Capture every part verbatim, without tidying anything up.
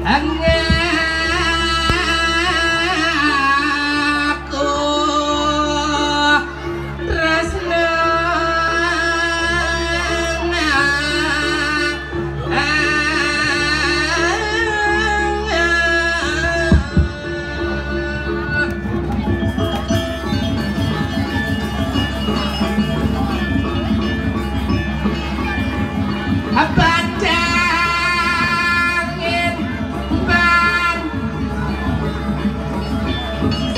Angaku tresna. Abadangin ban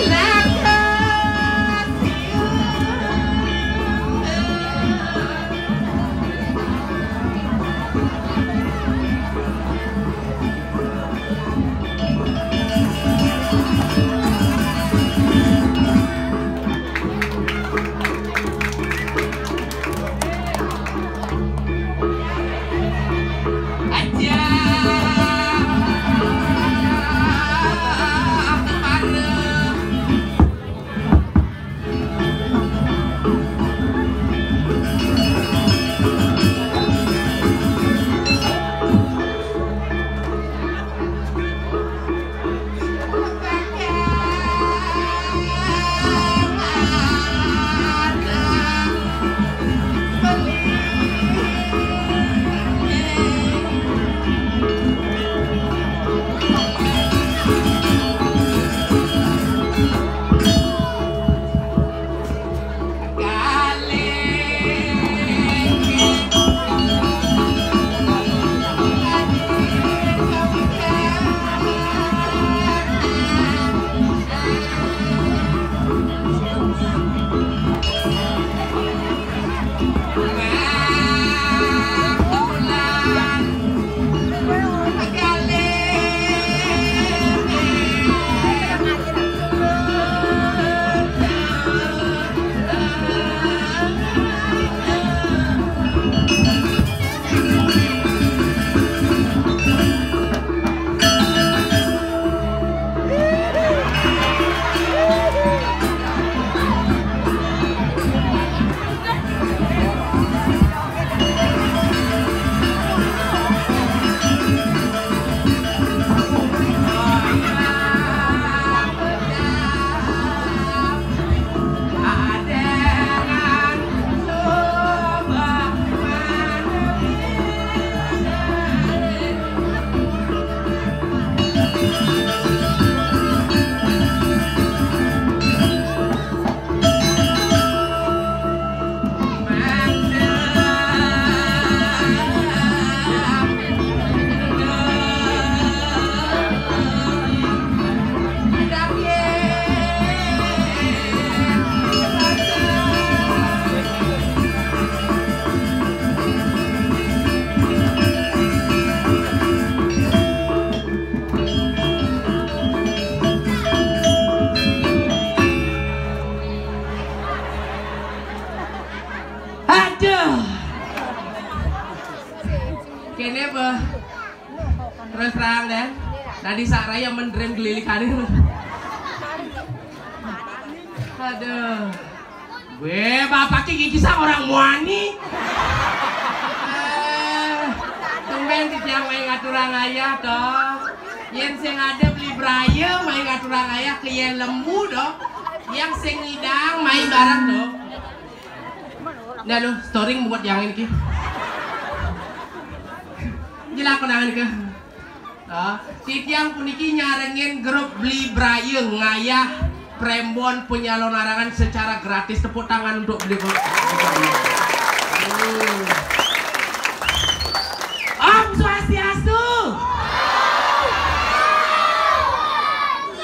lakas. Aduh. Kene apa? Terus terang deh. Tadi saraya mendrem gelilikannya. Aduh. Gue bapak ki gigi sang orang muani. Eh, tumben titiang mai ngaturang ayah to. Yen sing ada beli braya mai ngaturang ayah ke yen lembu to. Yang sing ngidang mai bareng to. Nah lo, storing buat yang ini ki. Jelakonangan ke. Oh, titiang puniki nyarengin grup Beli Brayeng ngayah prembon penyalon arangan secara gratis. Tepuk tangan untuk Beli Brayeng. Hmm. Om Swastiastu.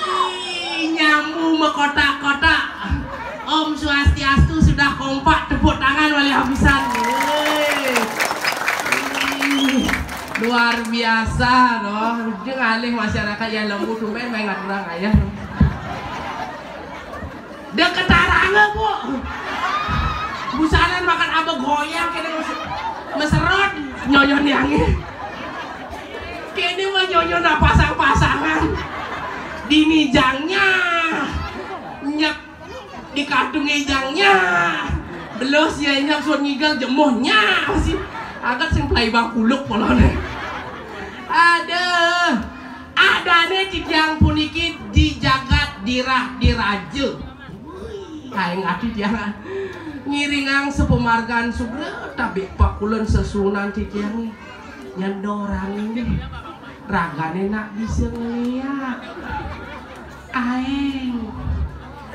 Ih, nyambu mekotak-kotak. Om Swastiastu sudah kompak, tepuk tangan wali habisan. Wih. Ih, luar biasa loh. Dia ngalih masyarakat yang lembu tumben main ngaturang ayah. Dia ketaranga, Bu. Busanan makan apa goyang kene mes-, meserot nyonyon yange. Kene mah nyonyon pasang-pasangan. Dini jangnya. Nyek di kadung ejangnya. Belos ya nyek suat ngigal jemohnya. Masih agak sing play bang kuluk polone. Aduh. Ane titiang puniki di jagat dirah diraja. Aing ati tiang ngiringang sapamargan sugra, tabik pakulun sesuunan titiang. Nyen dorange, ragane nak bisa ngeliat. Aing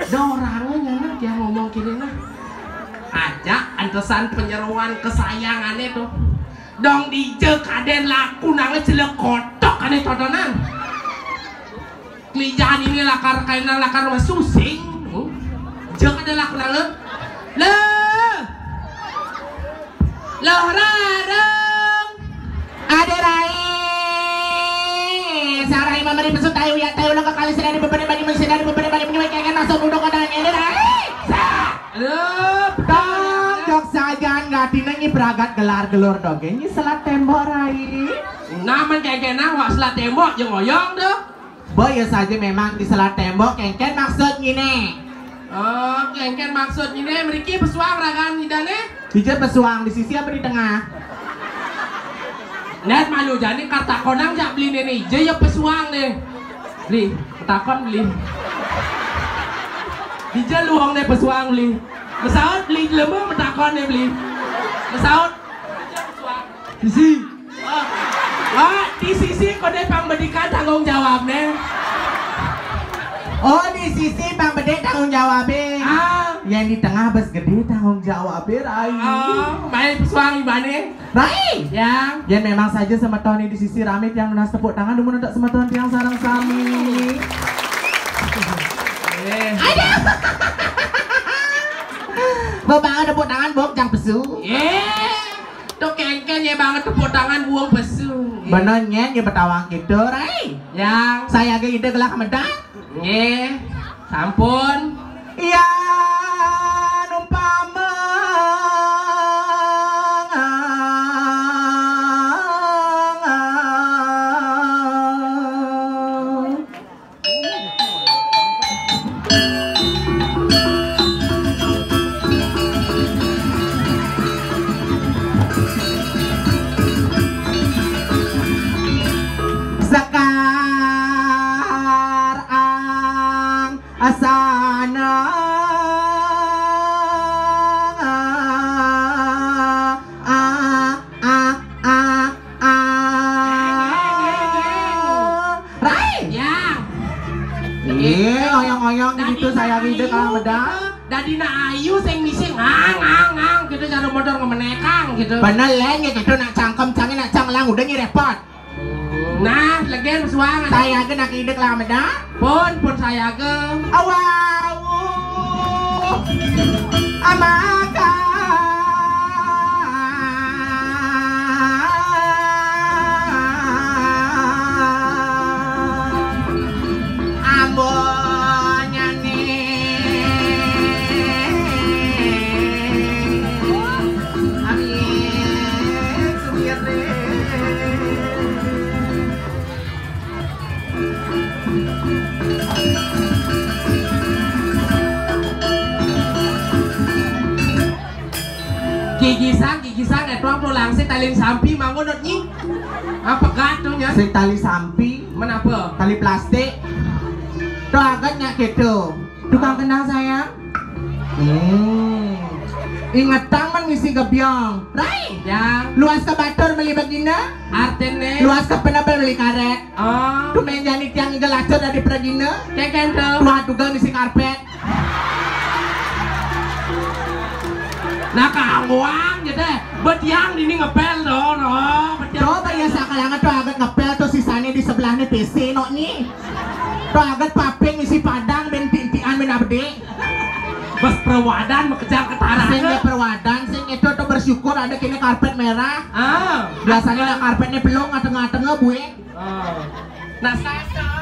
dorange nyen tiang ngomong kini nah. Ajak antesan penyeruan kesayangane tuh. Dong dija kaden laku nang celek kotok ane totonan. Kelijahan ini lakar kaina lakar mah susing. Jek ada laku nang le. Le. Loh rareng. Ade rai. Sarai mamari pesut tayu ya tayu lo kekali sedari bebede bani men sedari bebede bani menyuai kengen masuk duduk ada ade rai. Sa. Aduh, Tong, jok sajan gatina nyi pragat gelar gelur doge nyi selat tembok rai. Namen kengkena wak selat tembok jeung oyong tuh. Boy ya saja memang di selat tembok kengken maksud nyine. Oh, kengken maksud nyine mriki pesuang ragan idane. Dija pesuang di sisi apa di tengah? Net malu jani kartakonang jak beli nene ija ya pesuang deh. Beli, takon beli. Dija luong deh pesuang beli. Mesaut beli lemu metakon deh beli. Mesaut. Sisi. Oh, oh, di sisi kode pang bedikan tanggung jawabne. Oh, di sisi pang bede tanggung jawabnya. Ah. Yang di tengah bes gede tanggung jawabnya, Rai. Oh, main pesuang ibane. Rai. Yang. Yang memang saja semeton di sisi rame yang nunas tepuk tangan dulu untuk semeton yang sarang sami. Eh. Ada. Bapak ada tepuk tangan, Bob, jangan pesu. Eh. Tuh kengken ya banget tepuk tangan buang pesu. Bener nyen ya betawang gitu, Rai. Yang. Saya ge ide gelah medak. Nggih. Sampun. Iya, numpama. Sekar ang asana. Ah, ah, ah, ah. Rai. Ya. Iya, oyong-oyong gitu saya ride kalah medal. Dadi nak ayu sing misi ngang ngang ngang gitu cara motor ngemenekang gitu. Bener leng ya gitu nak cangkem cangin nak canglang udah nyi repot. Nah, legen suang. Saya ke nak idek lah meda. Pun pun saya ke. Awau. Amaka. Ambon nyanyi. Amin. Sumire. Gigisang, gigisang, etuang tulang sing talin sampi, mangun nyi. Apa gat tuh nya? Sing tali sampi. Menapa? Tali plastik. Tuh agat nyak gitu. Tukang kenang sayang. Hmm. Ingetang man misi gebyong. Rai. Ya. Luas ke batur beli begina. Artine. Luas ke penebel beli karet. Oh. Tuh main jani tiang iga lacur dari pregina. Keken tuh. Tuh juga misi karpet. Nah, kangguang gitu. Betiang ini ngepel tuh, no. Betiang. Coba ya sakalangan tuh agat ngepel tuh sisanya di sebelahnya P C no nyi. Tuh agat paping isi padang ben tintian ben abdi. Bas perwadan makejang ketara. Sing ya perwadan, sing itu tuh bersyukur ada kini karpet merah. Ah. Biasanya lah karpetnya pelung tengah-tengah buing. Ah. Nah, sasa.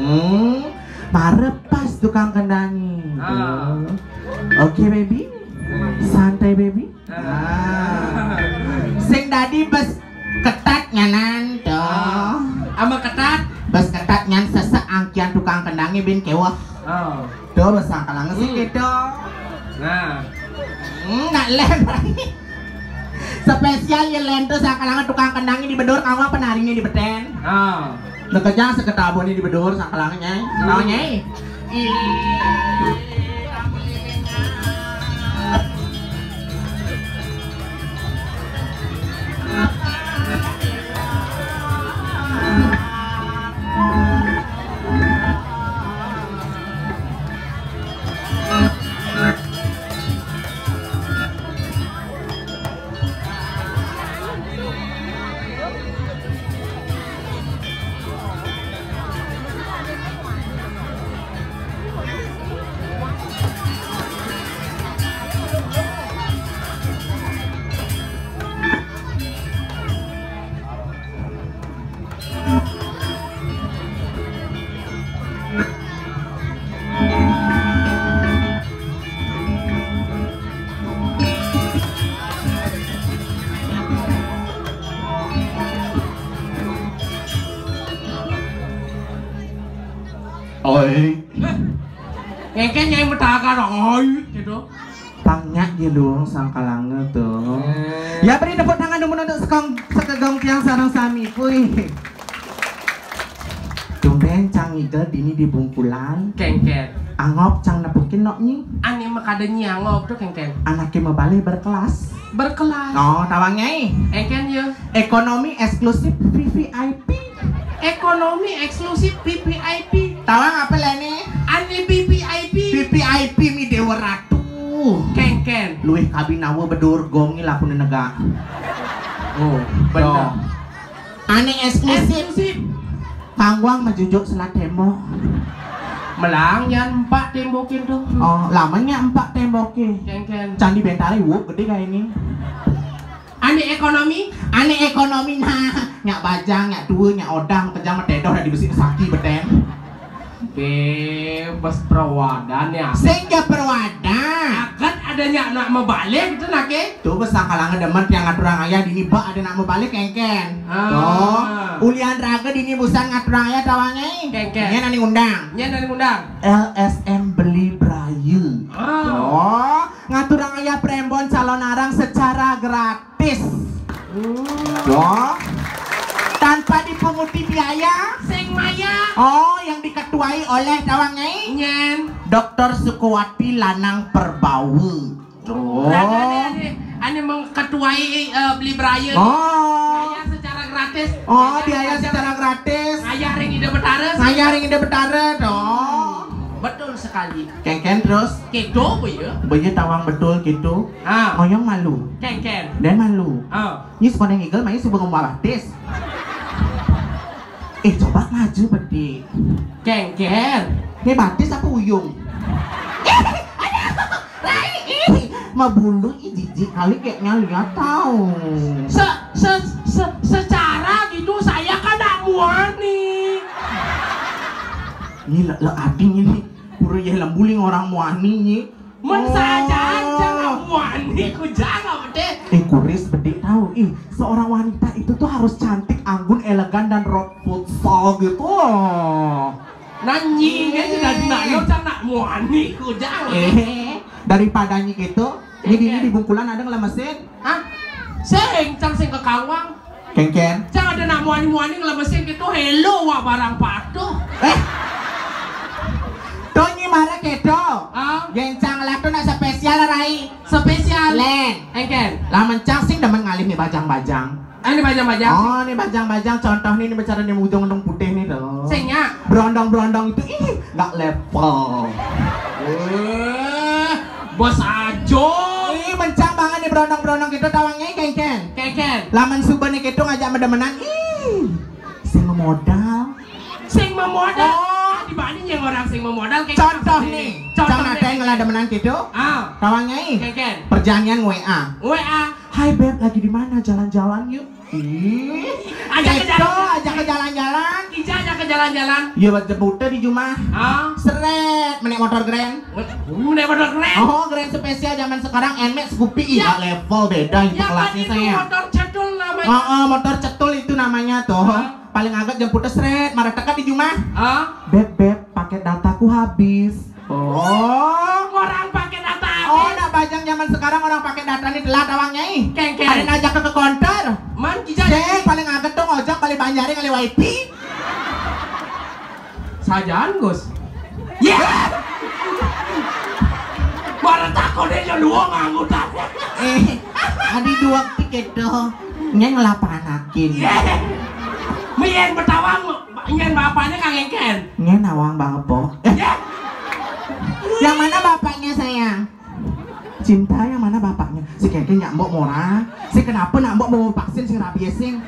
Hmm, parepas tukang kendangi. Ah. Oke, baby. Santai, baby. Ah. Sing dadi bes ketat nyanan to. Ama ketat. Bes ketat nyan sesek angkian tukang kendangnya bin keweh. Oh. To bes sangkalanga sih gitu. Nah. Hmm, nak lem. Spesial ya lem to sangkalanga tukang kendangnya di bedor kawa penarinya di beten. Ah. Nekejang seketabonnya di bedor sangkalanga nyai. Tahu nyai? Oi. Ngeken nyai metakan oi gitu. Pang nyak je luung sangkalanga to. Eh. Ya, beri tepuk tangan dulu untuk sekong, sekegong tiang sareng sami, pui. Tumben cang ngigel dini di bungkulan. Kengken. Angop cang nepukin nok nyi. Ani makada nyi angop to kengken. Anake mebale berkelas. Berkelas. Oh, tawang nyai. Engken ya. Ekonomi eksklusif V V I P. Ekonomi eksklusif V V I P. Tawang apa lene? Ani V V I P. V V I P mi Dewa Ratu. Kengken. Luih kabinawa bedurgong ni lakune negak. Oh, bener. Ane eksklusif. Eksklusif. Kangwang majujuk selat tembok. Melang yan empat tembokin to. Oh, lamanya empat temboke. Kengken. Candi Bentari wup gede kayak ini. Ane ekonomi? Ane ekonomi nah, nyak bajang, nyak tua, nyak odang, kejang matedoh dari besi saki beten. Bebas perawadan ya. Sing ja perawadan. Akan adanya anak mebalik itu nake. Tuh bes sangkalanga demen tiang ngaturang ayah dini bak ada nak mebalik kengken. Ah. Tuh. Ulian raga dini busan ngaturang ayah tawang nyai. Kengken. Nyen ani ngundang. Nyen ani ngundang. L S M Beli Braye. Ah. Tuh. Ngaturang ayah prembon calon arang secara gratis. Hmm. Tuh. Tanpa dipunguti biaya. Sing maya. Oh, yang diketuai oleh tawang nyai. Nyen. Doktor Sukuwati Lanang Perbawa. Tuh. Ane, ane, ane mengketuai eh, Beli Braye. Oh. Ngayah secara gratis. Oh, ngayah diayah secara gratis. Ngayah ring Ida Betara. Ngayah ring Ida Betara, tuh. Betul sekali. Kengken terus. Kedo, Baya. Baya tawang betul gitu. Ah. Ngoyong malu. Kengken. Dan malu. Ah. Nyi sekolah ngigel, main subuh ngomong batis. Eh, coba maju, Bedi. Kengken. Ini batis apa uyung? Rai, ih, mabulu, ih, jijik kali kayaknya lihat tahu. Se, se, se, secara gitu saya kan nak muani. Ini le, le ading ini. Pura ya lembuling orang muani ini. Men saja aja nak muani ku jangan deh. Eh, kuris bedik tahu. Ih, seorang wanita itu tuh harus cantik, anggun, elegan, dan rot futsal gitu loh. Nanyi aja dari nak lo cang nak muani ku jangan. Eh, daripadanya gitu. Jadi ini di bungkulan ada ngelemesin. Hah? Sing, cang sing ke kawang. Kengken. Cang ada nak muani-muani ngelemesin gitu, hello wah barang patuh. Eh. Tonyi mara kedo. Ah. Gencang lah tuh nak spesial rai. Spesial. Len. Engken. Lah mencang sing demen ngalih nih bajang-bajang. Ah, ini bajang-bajang. Oh, ini bajang-bajang. Contoh nih, ini bicara nih ujung ujung putih nih tuh. Sing ya. Berondong-berondong itu, ih, nggak level. Eh, bos ajo. Ih, mencang banget nih berondong-berondong gitu tawangnya, Kengken. Kengken. Laman suba nih gitu ngajak medemenan. Ih, sing memodal. Sing memodal. Oh. Dibanding yang orang sing memodal kayak contoh nih. Contoh nih. Ngelah demenan gitu. Ah. Tawangnya ih. Kengken. Perjanjian W A. W A. Hai beb, lagi di mana? Jalan-jalan yuk. Ih, ajak ke jalan. Ajak ke jalan-jalan. Ija ajak ke jalan-jalan. Iya, buat jemput di rumah. Ah. Seret, menek motor Grand. Menek motor Grand. Oh, Grand spesial zaman sekarang, Nmax, Scoopy. Iya, level beda itu kelasnya saya. Itu motor cedok. Oh, oh, motor cetul itu namanya tuh. Hah? Paling agak jemput seret, marah teka di rumah. Hah? "Beb, beb, paket dataku habis." Oh. Orang pakai data habis. Oh, nak bajang zaman sekarang orang pakai data ini telat awangnya ih. Kengkeng. Ada ngajak ke konter. Man, kijang. Sing, paling agak tuh ngojek balik banjarin kali wifi. Sajaan, Gus. Ya. Marah takut dia dua nganggutan. Eh, adi dua tiket tuh. Nyeng lapanakin. Ya. Mien betawang, nyen bapaknya kagengken. Nyeng nawang bapaknya. Ya. Yang mana bapaknya, sayang? Cinta, yang mana bapaknya? Si kengkeng nyak mbok mora. Si kenapa nak mbok mau vaksin sing rabies sing?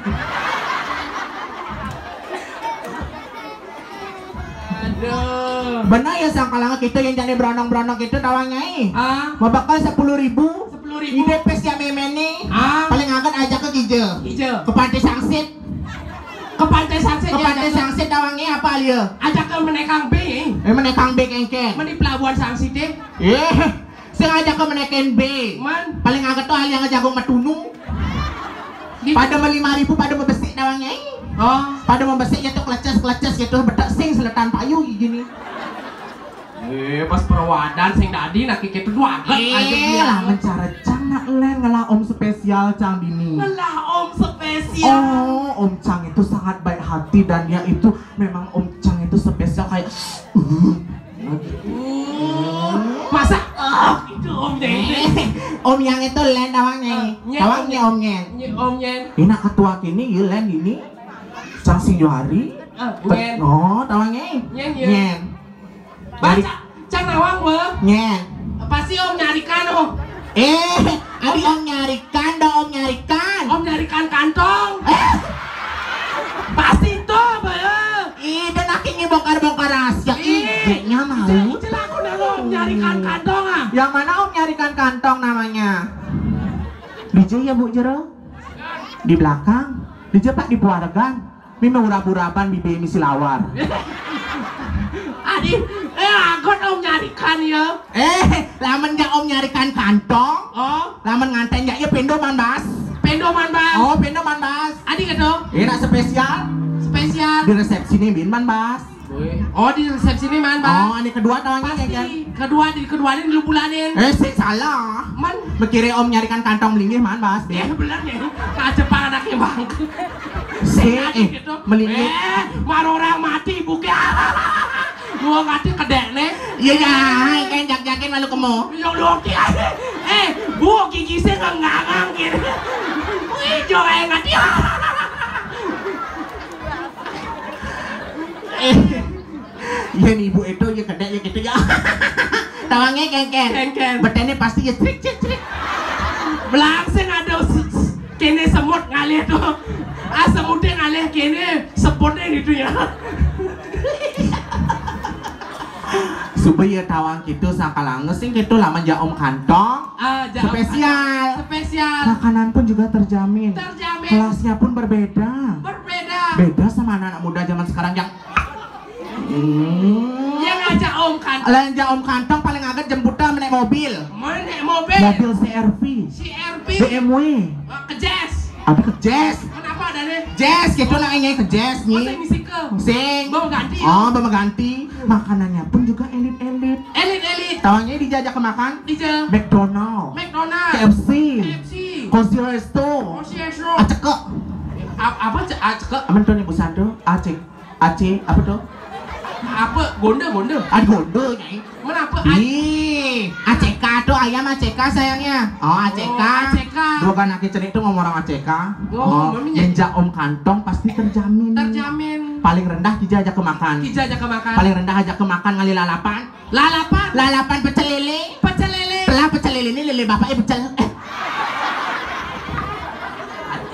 Aduh. Benar ya, sangkalanga kita yang jadi berondong-berondong kita tawangnya ih. Ah. Mau bakal sepuluh ribu. Sepuluh ribu. Ide pes ya memeni. Ah. Paling angkat ajak ke Gija. Gija. Ke Pantai Sangsit. Ke Pantai Sangsit. Ke Pantai Sangsit tawangnya apa dia? Ajak ke Menekang B. Eh, Menekang B kengkeng. Meni Pelabuhan Sangsit deh. Eh, sing ajak ke Menekang B. Man. Paling angkat tuh ahli yang jago metunu. Pada mau lima ribu, pada mau besik tawangnya ih. Oh. Pada mau besik ya tuh keleces-keleces ya tuh betek sing seletan payu gini. Eh, pas perawadan sing dadi nak kiki tuh dua agak aja. Eh, lah mencari cang nak len ngelah om spesial cang dini. Ngelah om spesial. Oh, om cang itu sangat baik hati dan dia itu memang om cang itu spesial kayak uh. Masa oh, itu om jadi. Om yang itu len tawangnya. Tawangnya om nyen. Om nyen. Ini ketua kini ya len ini. Cang sing Johari. Oh, tawangnya. Nyen, nyen. Nyen. Baca, cang nawang, weh. Nyen. Pasti om nyarikan, oh. Eh, adi om nyarikan, do om nyarikan. Om nyarikan kantong. Eh. Pasti itu, weh. Ih, dan akhirnya bongkar-bongkar rahasia. Ih, idenya mau. Celaku nang om nyarikan kantong, ah. Yang mana om nyarikan kantong namanya? Di jero ya, Bu, jero? Di belakang. Di jepak di puargan. Mimi urap-urapan bibi misi lawar. Adi, eh, angkot om nyarikan ya. Eh, lamun ja om nyarikan kantong. Oh. Lamun nganten ja ya pendo man bas. Pendo man bas. Oh, pendo man bas. Adi gitu. Enak spesial. Spesial. Di resepsi nih bin man bas. Oh, di resepsi nih man bas. Oh, ini kedua tawangnya ya kan? Kedua di kedua ini lu bulanin. Eh, sih salah. Man. Mikirnya om nyarikan kantong melinggih man bas. Eh, bener ya. Kacepang anaknya bang. Si, eh, melinggih. Eh, mar orang mati buke. Gua mati kedek nih. Iya ya, kan jak-jakin malu kemo. Yo lo ki. Eh, bu gigi saya nggak ngangang gitu. Wih, jangan nggak dia. Eh, iya nih ibu itu ya kedek ya gitu ya. Tawangnya kengken. Kengken. Betene pasti ya crik crik crik. Langsung ada kene semut ngalih tuh. Ah, semutnya ngalih kene, semutnya gitu ya. Supaya tawang gitu sangkalanga sing gitu lamun ja om kantong. Ah, ja om spesial. Spesial. Makanan pun juga terjamin. Terjamin. Kelasnya pun berbeda. Berbeda. Beda sama anak-anak muda zaman sekarang yang Hmm. Yang aja om kantong. Lain ja om kantong paling agak jemputan menaik mobil. Menaik mobil. Mobil C R V. C R V. B M W. Ke jazz. Apa ke jazz? Kenapa ada nih? Jazz gitu namanya ke jazz nih. Sing. Mau ganti. Oh, mau ganti. Makanannya pun juga elit-elit. Elit-elit. Tawangnya dijajak ke makan. Dijajak. McDonald. McDonald. K F C. K F C. Cozy Resto. Cozy Resto. Aceke. Apa aceke? Aman tuh nih busan tuh. Acek. Aceh, apa tuh? Apa? Gonda, gonda. Ah, gonda, Nyai. Mana apa? Ih, A C K tuh ayam A C K sayangnya. Oh, A C K. Oh, A C K. Dua kan aki cenik tuh ngomong orang A C K. Oh, yang ja om kantong pasti terjamin. Terjamin. Paling rendah kija aja ke makan. Kija aja ke makan. Paling rendah aja ke makan ngali lalapan. Lalapan. Lalapan pecel lele. Pecel lele. Telah pecel lele ini lele bapaknya pecel. Eh.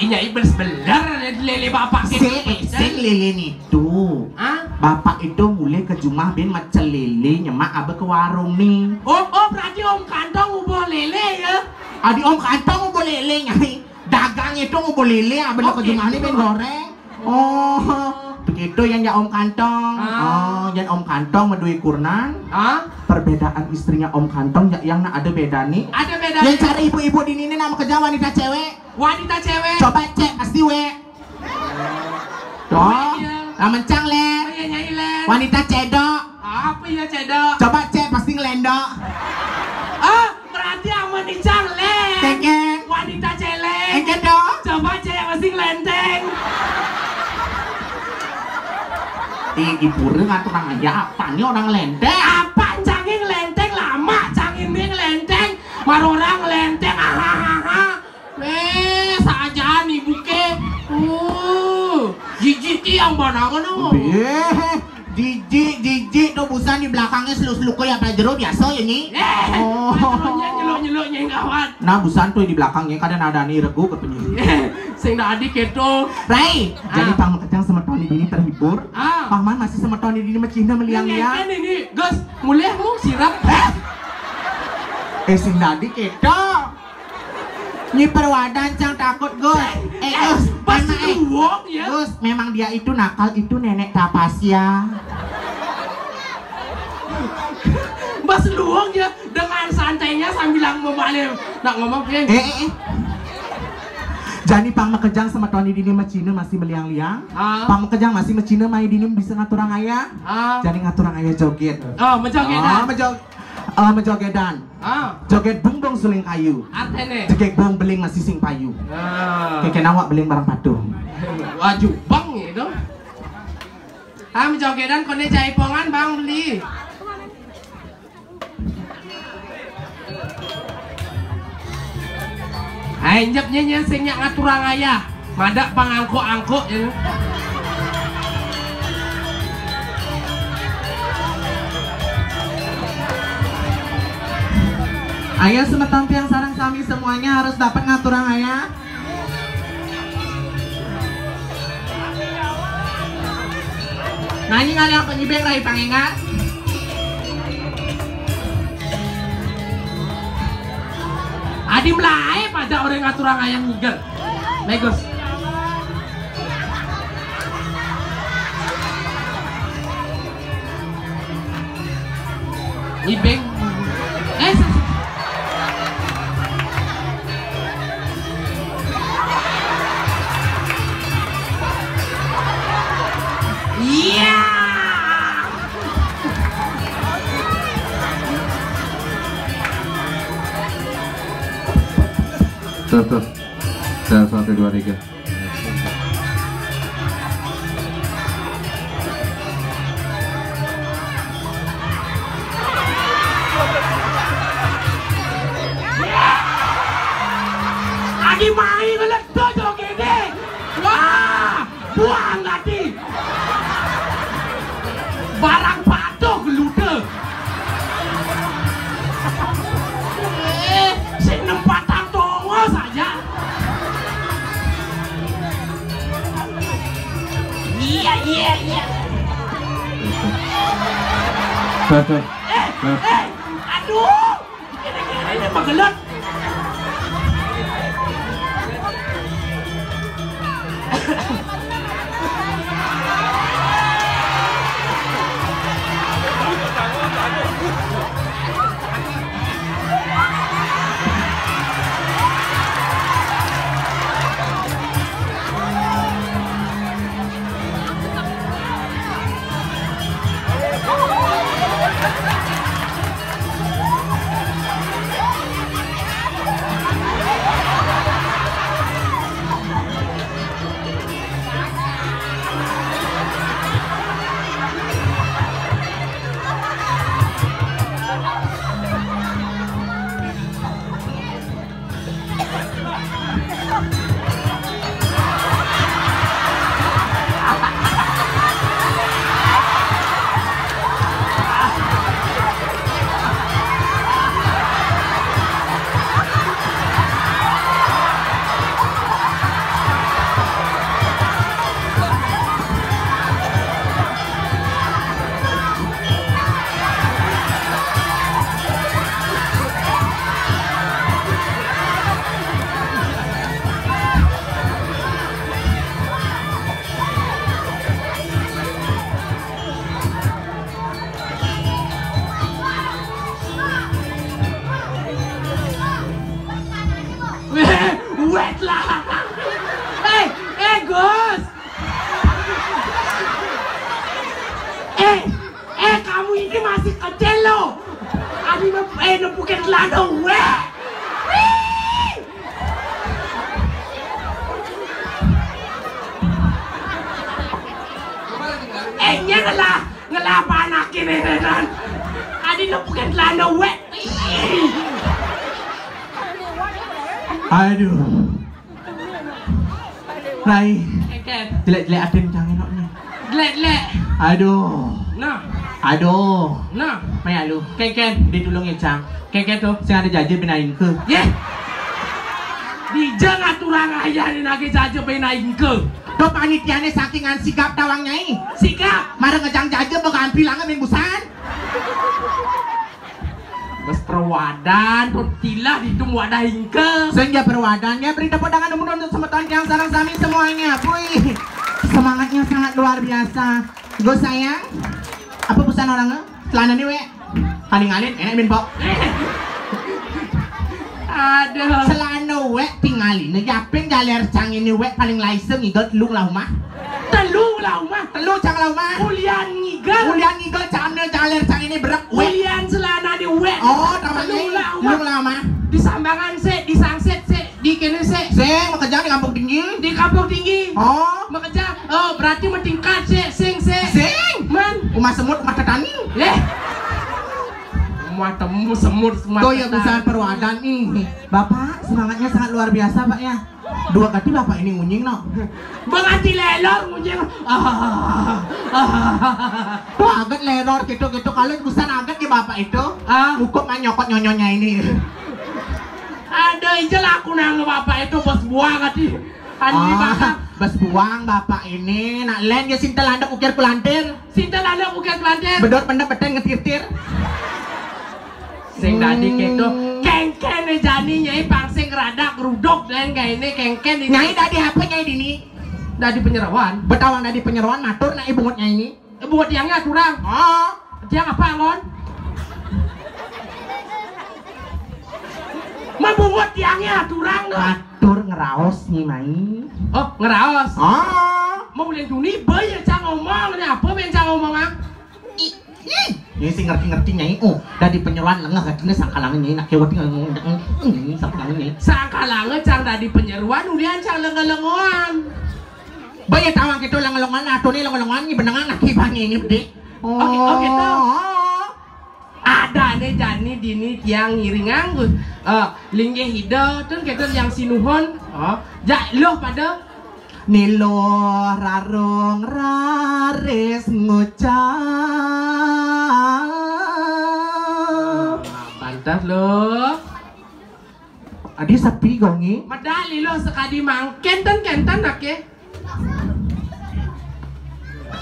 Inya ibel sebelar lele bapak sing, sing lele nih tuh. Hah? Bapak itu mulai ke jumah bin macel lele nyemak abe ke warung nih. Oh, oh, berarti om kantong ubo lele ya? Adi om kantong ubo lele nyai. Dagang itu ubo lele abe ke jumah nih bin goreng. Oh, begitu yang ja om kantong. Oh, yang om kantong medui kurnan. Perbedaan istrinya om kantong yang nak ada beda nih. Ada beda. Yang cari ibu-ibu di sini nama kerja wanita cewek. Wanita cewek. Coba cek, pasti we. Tuh, iya. Lah mencang, Len. Oh, iya, nyai, Len. Wanita cedok. Apa ya, cedok? Coba cek, pasti ngelendok. Ah, berarti amun icang, Len. Keke. Wanita celeng. Engke dong. Coba cek, pasti ngelenteng. Di, di pura ngaturang aya, apa nih orang lenteng? Apa cangin lenteng, lama cangin ngelenteng. Marorang lenteng, ahahaha. Eh, saajaan ibu ke. Uh, jijik tiang banangan, oh. Beh, jijik, jijik tuh busan di belakangnya seluk-seluk ya, apa jero biasa ya, Nyi? Eh, oh. Patronnya nyeluk-nyeluk, Nyi, gawat. Nah, busan tuh di belakangnya kadang ada nih regu katanya. Sing dadi keto. Rai, ah. Jadi pang makejang semeton dini terhibur. Ah. Pang man masih semeton dini macihna meliang-liang. Ini, Gus, mulih mu sirep. Eh, sing dadi keto. Nyi Perwadan cang takut, Gus. Eh, eh, Gus, pas memang, eh, luwung, ya. Gus, memang dia itu nakal, itu nenek Tapasya. Pas luwung, ya, dengan santainya sambil membalem. Nak ngomong, Pin. Eh, eh, eh. Jani pang makejang semeton dini macihna masih meliang-liang. Ah. Pang makejang masih macihna mai dini bisa ngaturang aya. Ah. Jani ngaturang aya joget. Oh, menjogetan. Oh, menjog-, eh, menjogetan. Ah. Joget bungbung suling kayu. Artene? Joget bung beling masih sing payu. Ah. Keke nawa beling barang patung. Wah, jubang itu. Ah, menjogetan kone jaipongan, Bang, beli. Ai, njep nyenyen sing nyak ngaturang ayah. Madak pangangkuk-angkuk, ya. Ayo, semeton tiang sareng sami semuanya harus dapat ngaturang ayah. Nani ngalih apa nyibeng rai pangingat? Adi melae pada orang ngaturang ayah ngigel. Bagus. Ibeng. Eh, sa-, sa-, iya. Tuh, tuh. Tuh, satu, dua, tiga. Adi mai ngeledo jogede. Wah, buang ati. Barang patuh gelude. Eh, sing nempatang tongo saja. Iya, iya, iya. Tuh, tuh. Eh, eh, aduh. Ini, ini, ini magelet. Lah. Eh, eh, Gus. Eh, eh, kamu ini masih kecil loh. Adi nep-, eh, nepukin celana, weh. Wih. Eh, nya ngelah, ngelah panakin ini, Dan. Adi nepukin celana, weh. Wih. Aduh. Rai. Keken. Jelek-jelek atin cang enoknya. Jelek-jelek. Aduh. Nah. Aduh. Nah. Mai alu. Keken. Ditulung ya, Cang. Keken tuh. Sing ada jaje binain ke. Yeh. Dija ngaturang ayah ni nagih jaje binain ke. Tuh panitiane sakingan sigap tawang nyai. Sigap. Mara ngejang jaje begampi langan min busan. Bes perwadan, pun tilah ditum wadah ingke. Sing ja perwadan, ya, beri tepuk tangan dulu untuk semeton yang sareng sami semuanya. Wih, semangatnya sangat luar biasa. Gus sayang, apa pesan orangnya? Celana nih, wek. Paling alit, enak, Min, pok. Aduh. Celana, wek, tingalin. Yapin galer cang ini, wek, paling laiseng, igot, lu lah, rumah. Telu lah, rumah. Telu cang lah, rumah. Ulian ngigel. Ulian ngigel, cang ambil galer cang ini, berek, wek. Ulian celana di, wek. Oh, tamanya. Telu lah, rumah. Lu lah, rumah. Di sambangan, sik, di sangsit, sik, di kene, sik. Sing, makejang di Kampung Tinggi. Di Kampung Tinggi. Oh. Makejang. Oh, berarti mentingkat, sik, sing, sik. Sing. Man. Rumah semut, rumah tetani. Eh. Rumah temu, semut, rumah tetani. Tuh ya, perusahaan perwadan nih. Bapak, semangatnya sangat luar biasa, Pak, ya. Dua kali bapak ini ngunying, no. Berarti lelor ngunying. Ah. Ah. Tuh, aget lelor gitu-gitu. Kalau busan aget di bapak itu, ah, cukup mah nyokot nyonyonya ini. Ada aja lah aku nang bapak itu bos buang hati. Anu. Ah, dibakar. Bes buang bapak ini, nak len ya sintel andek ukir kulantir. Sintel andek ukir kulantir. Bedor pendek beten ngetirtir. Sing dadi keto. Hmm. Kengken jani nyai pang sing radak rudok dan kayak ini kengken ini. Nyai dadi apa nyai dini? Dadi penyeroan. Betawang dadi penyeroan matur nak ibungut nyai ini. Eh, buat tiangnya aturang. Oh. Tiang apa, Angon? Mabungut tiangnya aturang, no. Matur ngeraos nih, Mai. Oh, ngeraos. Oh. Mau ulian duni, bae ya, cang ngomong. Ini apa, men, cang ngomong, ah? Ih, ih. Ini sih ngerti-ngerti, Nyai. Oh, dadi penyeruan lengah katanya sangkalangnya, Nyai. Nak kewat ngomong, ini sangkalangnya, Nyai. Sangkalangnya, cang dadi penyeruan, ulian, cang lengah-lengoan. Bae tawang kita lengelongan, atau nih lengelongan, ini benengan, akibatnya ini, Dek. Oke, oke, tau. Ada nih jani dini tiang ngiring anggus. Eh, linggih ida, tun kita yang sinuhun. Oh, ja, loh pada. Niluh rarung raris ngucap. Pantas, loh. Adi sepi gongi. Medal ilo sekadi mangkenten kenten ake.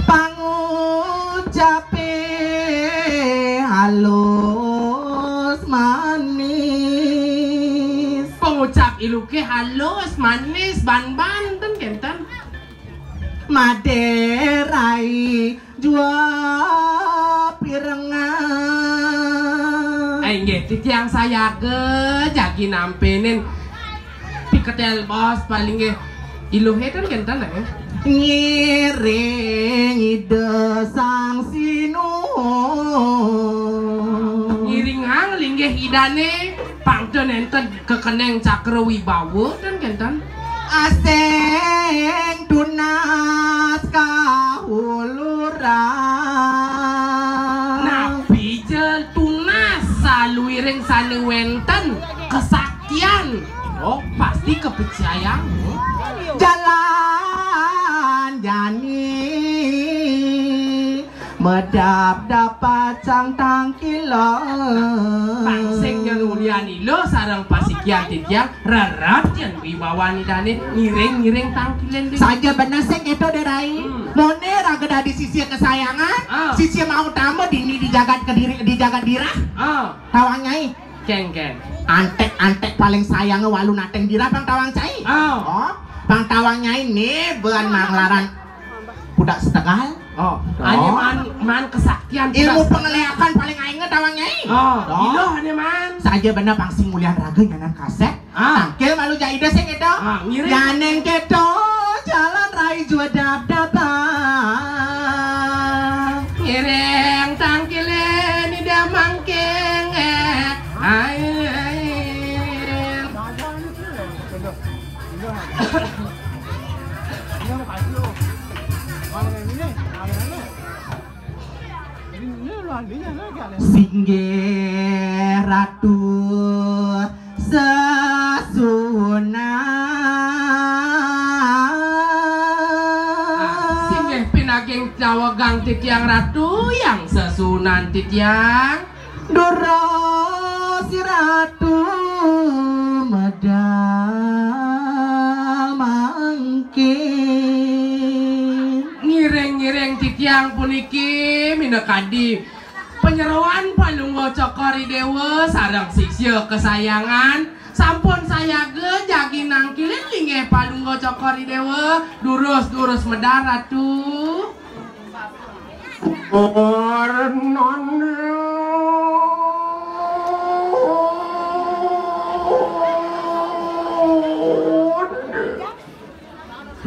Pangucape halus manis. Pangucap iluke halus manis ban-ban ten kenten. Maderai jua pirengan. Eh, nggih, titiang sayaga jagi nampenin piketel bos paling nggih. Iluhe kan kenten, eh? Ngiring Ida Sang Sinuhun. Ngiringang linggih Idane pangda nenten kekeneng cakra wibawa kan kenten. Asing tunas kahuluran. Napi jel tunas saluiring sane wenten kesaktian. Oh, pasti kepercayaan. Jalan jani medap dapat sang tangkilo. Pangsing yen ulian ilo sareng pasikian titiang rerep yen wibawan Idane ngiring-ngiring tangkilen. Saja bener sing itu, Derai. Hmm. Mone raga dadi sisia kesayangan, ah, sisia mau tama dini di jagat kediri, di jagat dirah. Ah. Tawang Nyai. Keng, keng. Antek-antek paling sayang walu nateng dirah pang tawang cai. Ah. Oh, pang tawang Nyai ne ban manglaran budak setegal. Oh, ane man, man kesaktian. Ilmu pengeleakan paling aing tawang, Nyai. Oh, ilo ane man. Saja bener pang sing mulian raga nyanan kasep. Ah. Tangkil malu jaida sing itu. Ah, ngiring. Yaneng keto jalan rai jua dap-dapan. Ngiring tangkile ni damangking, eh. Air. Singgih Ratu Sesunan. Singgih pinaging cawegang titiang Ratu yang sesunan titiang. Dura si Ratu medal mangkin. Ngiring-ngiring titiang puniki minakadi panyeroan Palungguh Cokor I Dewa sareng sisya kesayangan sampun sayaga jagi nangkilin linggih Palungguh Cokor I Dewa. Durus-durus medal, Ratu. Warnane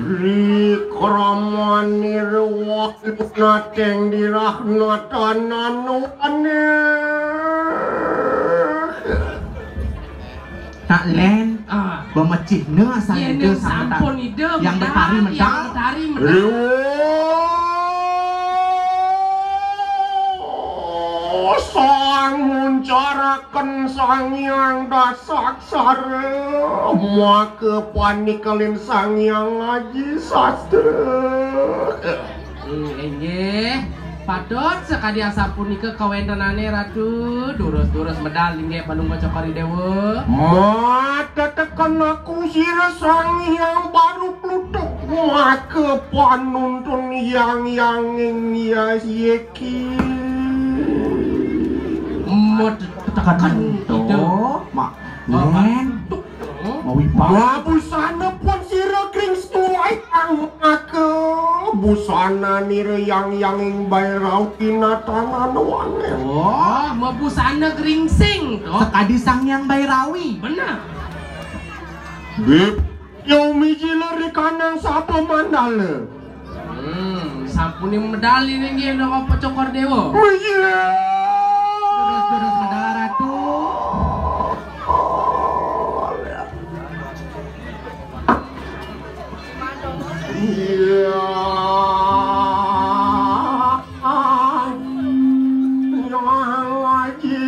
Ri kramanir walu nateng dirah natanan wanih. Tak len, ah, bemecihna asal. Yen ida yang sampun ida yang medal, betari yang medal. Betari medal. Riwo sang muncaraken Sang Hyang Dasaksara, maka panikelin Sang Hyang Aji Sastra. Hmm, inggih. Patut sakadi asapunika kawentenane, Ratu. Durus-durus medal inggih Palungguh Cokor I Dewa. Mata teken aku sira Sang Hyang baru plutuk. Maka panuntun yang yanging yas yeki. Mot tekan to, Mak. Len. Mawi pa. Wah, busana pun sira kring setuai ang maka busana nira yang yanging bairau pinatanan wanen. Wah, mabusana gringsing to. Sekadi Sang Hyang Bairawi. Bener. Bib, yo mijila rikanang sapa mandala. Hmm, sampune medal inggih Palungguh Cokor Dewa. Terus-terus medal, Ratu. Iya. Yang Aji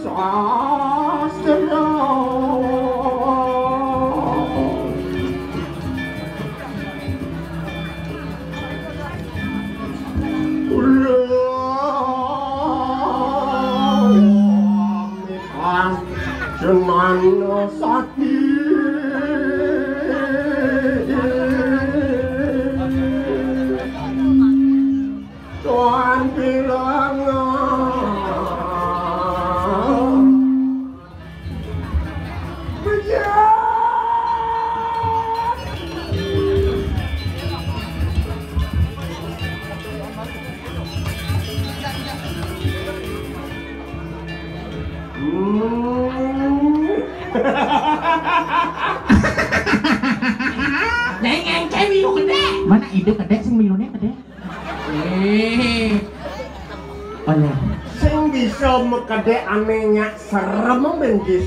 Sastra. Jenana sakit. Tuan bilangan. Hmm. Deng engke milu kedek. Mana ide kedek sing milune kedek? Eh. Oh, iya. Sing bisa mekedek ane nyak serem, Benjis.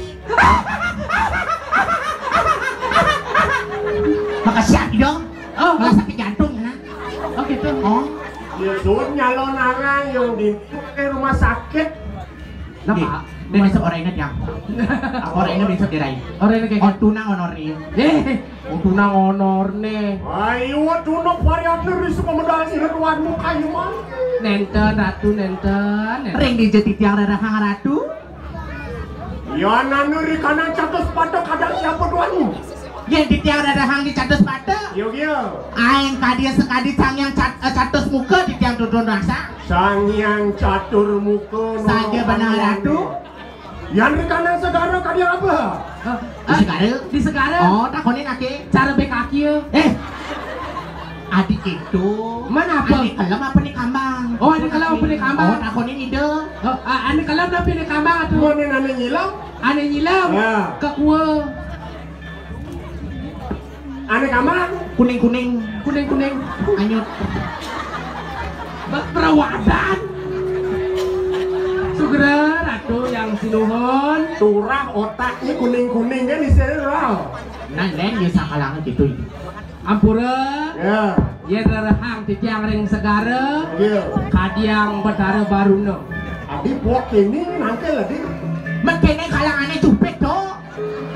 Makasih dong. Oh, malah sakit jantung, nah. Oh, gitu. Oh. Ya, suwun nyalon arang yang di rumah sakit. Napa? Nggih. Dene besok ora inget ya. Apa ora inget besok dirai? Ora inget. Oh, tunang honor nih. Eh, oh, tunang honor nih. Ayo, tunang variator di semua medal sira tuanmu kayu man. Nenten, Ratu, nenten, nenten. Ring dija titiang rerahang, Ratu. Ya, nanu ri kanan catus patok kadang siapa tuanmu? Yen titiang rerahang di catus patok. Yo, yo. Aing kadi sekadi Sang Hyang cat, eh, catus muka titiang tutun rasa. Sang Hyang catur muka. Saja benar, Ratu. Yan ri kanan segara kadi apa? Eh, di segara? Di segara. Oh, takonin ake. Cara bekaki ya. Eh. Adi kéto. Mana apa? Ané kelem apa né kambang? Oh, ané kelem apa né kambang? Oh, takonin Ida. Oh, a-, ané kelem apa né kambang atuh? Mun ané nyilem? Ané nyilem. Ya. Kekua. Ané kambang? Kuning-kuning. Kuning-kuning. Anyut. Ba-, perawadan. Sugera, Ratu yang sinuhun. Turah otaknya kuning-kuning kan di sini, Rau. Nah, lain dia sakalangan gitu. Ampura. Ya. Yén rerehang titiang ring segara, iya, kadiang Betara Baruna. Adi pok ini nangkel adi. Mén kéné kalangané cupik to.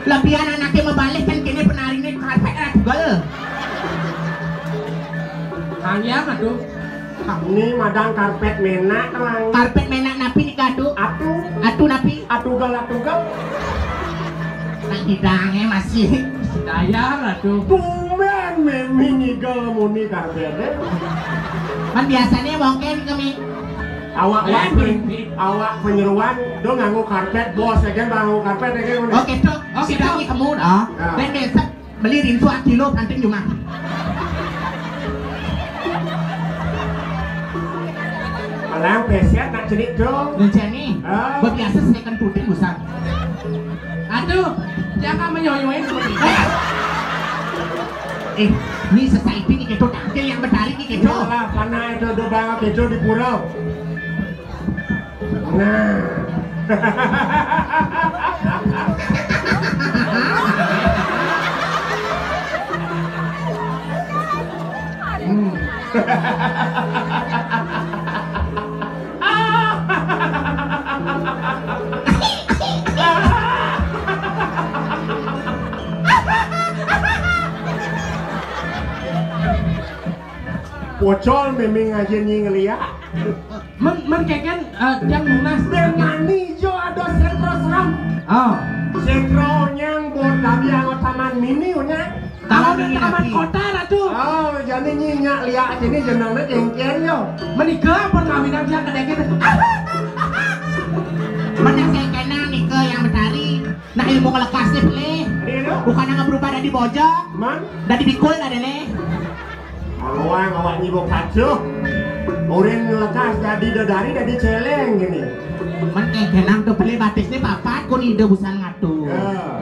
Lebihan anaké mabalih kan kéné penariné karpet ora tugel. Kang Hyang, aduh. Ini madan karpet ménak, Kang. Karpet ménak napi nika, Atu? Atu. Atu napi? Atugal, atugal. Nang hidangé masih. Daya, Ratu. Tumben Mémé ngigel muni karpété. Kan biasané mungkin kami. Awak, eh, awak pen-, awak penyeruan, do nganggo karpet, bos, ya kan, nganggo karpet, ya kan, muni. Oké, Cok. Oké, Cok. Sidang kemu, ah. Ya. Dan besok beli rinso kilo, penting cuma. Malang peset nak cenik dong. Ngenceni. Ah. Biasa saya kan tuting, Busan. Aduh, jangan menyoyoin seperti itu. Eh, ini sesaiti nih kedo tangkil yang bertarik nih kedo. Iyalah, karena itu udah banget kedo di pura. Nah. Hmm. Pocol Mémé ngajin nying liak. Mén, mén kékén, eh, yang nunas. Bermani jo ada sentra seram. Oh. Sentra onyang buat tadi anggota taman mini onyang. Kalau di taman kota, Ratu. Oh, jadi nyi nyak liak sini jenengnya kéngkén yo. Menikah pun kawinan dia kedeket. Mana saya kenal nikah yang betari. Nah, ilmu ngelekasnya pelih. Iya, no? Bukan yang berubah dari bojong. Man? Dari bikul ada leh. Awang awak nyibuk pacuh. Urin ngelekas dari dedari dari celeng gini. Mén kékén nang tuh pelih batisnya papat kun ide busan ngatur. Ya.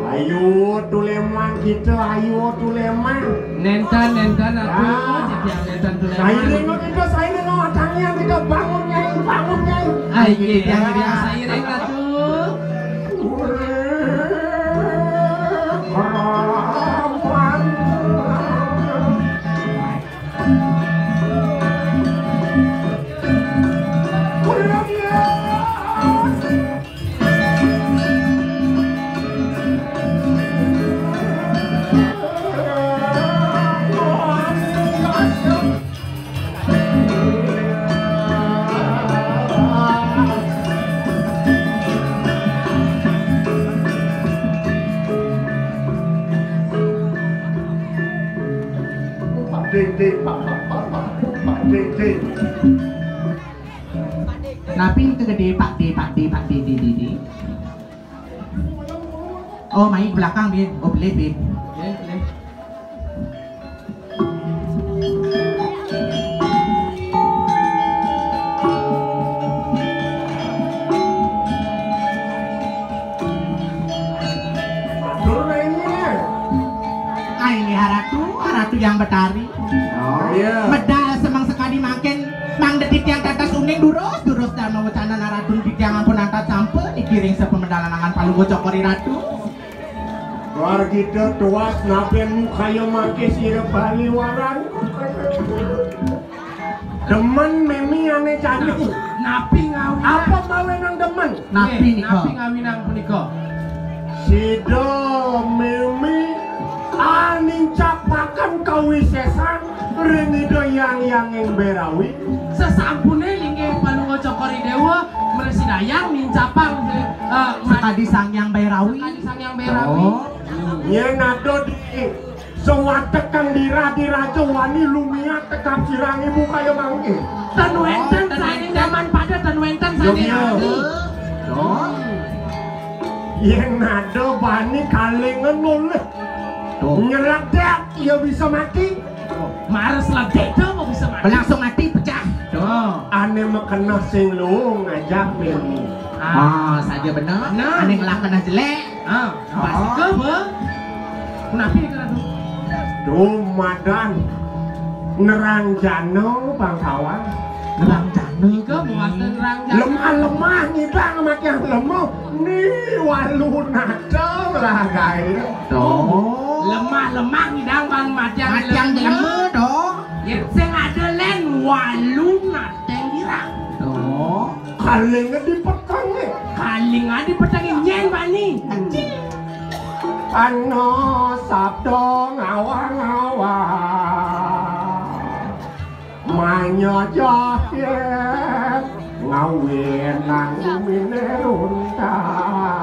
Ayo Tuleman kita, ayo Tuleman. Nénten, nénten, atuh, ya. Titiang nénten Tuleman. Sairing kita, sairing, oh, tangian kita, bangun, Nyai, bangun, Nyai. Ai, titiang, titiang, sairing, atuh. Pak Dede, Pak, Pak, Pak, Pak, Pak Dede. Napi nika gedé, Pak Dé, Pak Dé, Pak Dé, Dé, Dé, Dé? Oh, mai ke belakang dia. Oh, boleh, boleh. Boleh, boleh. Atur ini, Lé. Ah, ini haratu, haratu yang betari. Oh, iya. Medal semeng sekadi mangkin, mangda titiang tatas uning durus, durus dharma wacana naradun titiang ampun antat sampun dikiring sapamedalan angan palungguh cokor i ratu. Luar kita tuas napen mukaya makis ira baliwaran. Demen memi ane candu. Napi ngawinang? Apa mawenang demen? Napi nika? Napi ngawinang punika? Sida memi anincapaken kawisesan ring Ida Hyang Hyanging Berawi. Sesampune linggih Palungguh Cokor I Dewa mrasidayang nincapang, eh, sakadi Sang Hyang Berawi. Sakadi Sang Hyang Berawi. Oh. Yen ada di Sawatek kang diradi raja wani lumiat tekap sirang ibu kaya mangke. Ten wenten sane nyaman pada ten wenten sane. Yo, yo. Yen ada bani kalengan oleh. Nyeledak ya bisa mati. Mara seledak to kok bisa mati. Langsung mati pecah. Ané makeneh sing luung ngajak Mémi. Ah, saja bener. Nah. Ané ngelakeneh jelék. Ah, pasti ke apa? Kenapa ya, Ratu? Dumadan nerang jana, Bang Kawan. Nerang jana. Nika muatan nerang jana. Lemah-lemah ngidang makin lemah. Ni walu nata lah gaé. Oh. Lemah-lemah ngidang ban matiang. Matiang lemah, dong. Ya, sing ada lén walu nateng girang. Oh. Kaling di petengé. Kaling di petengé nyén bani. Ana sabda ngawang-awang. Manya jahit ngawinang uminé runtang.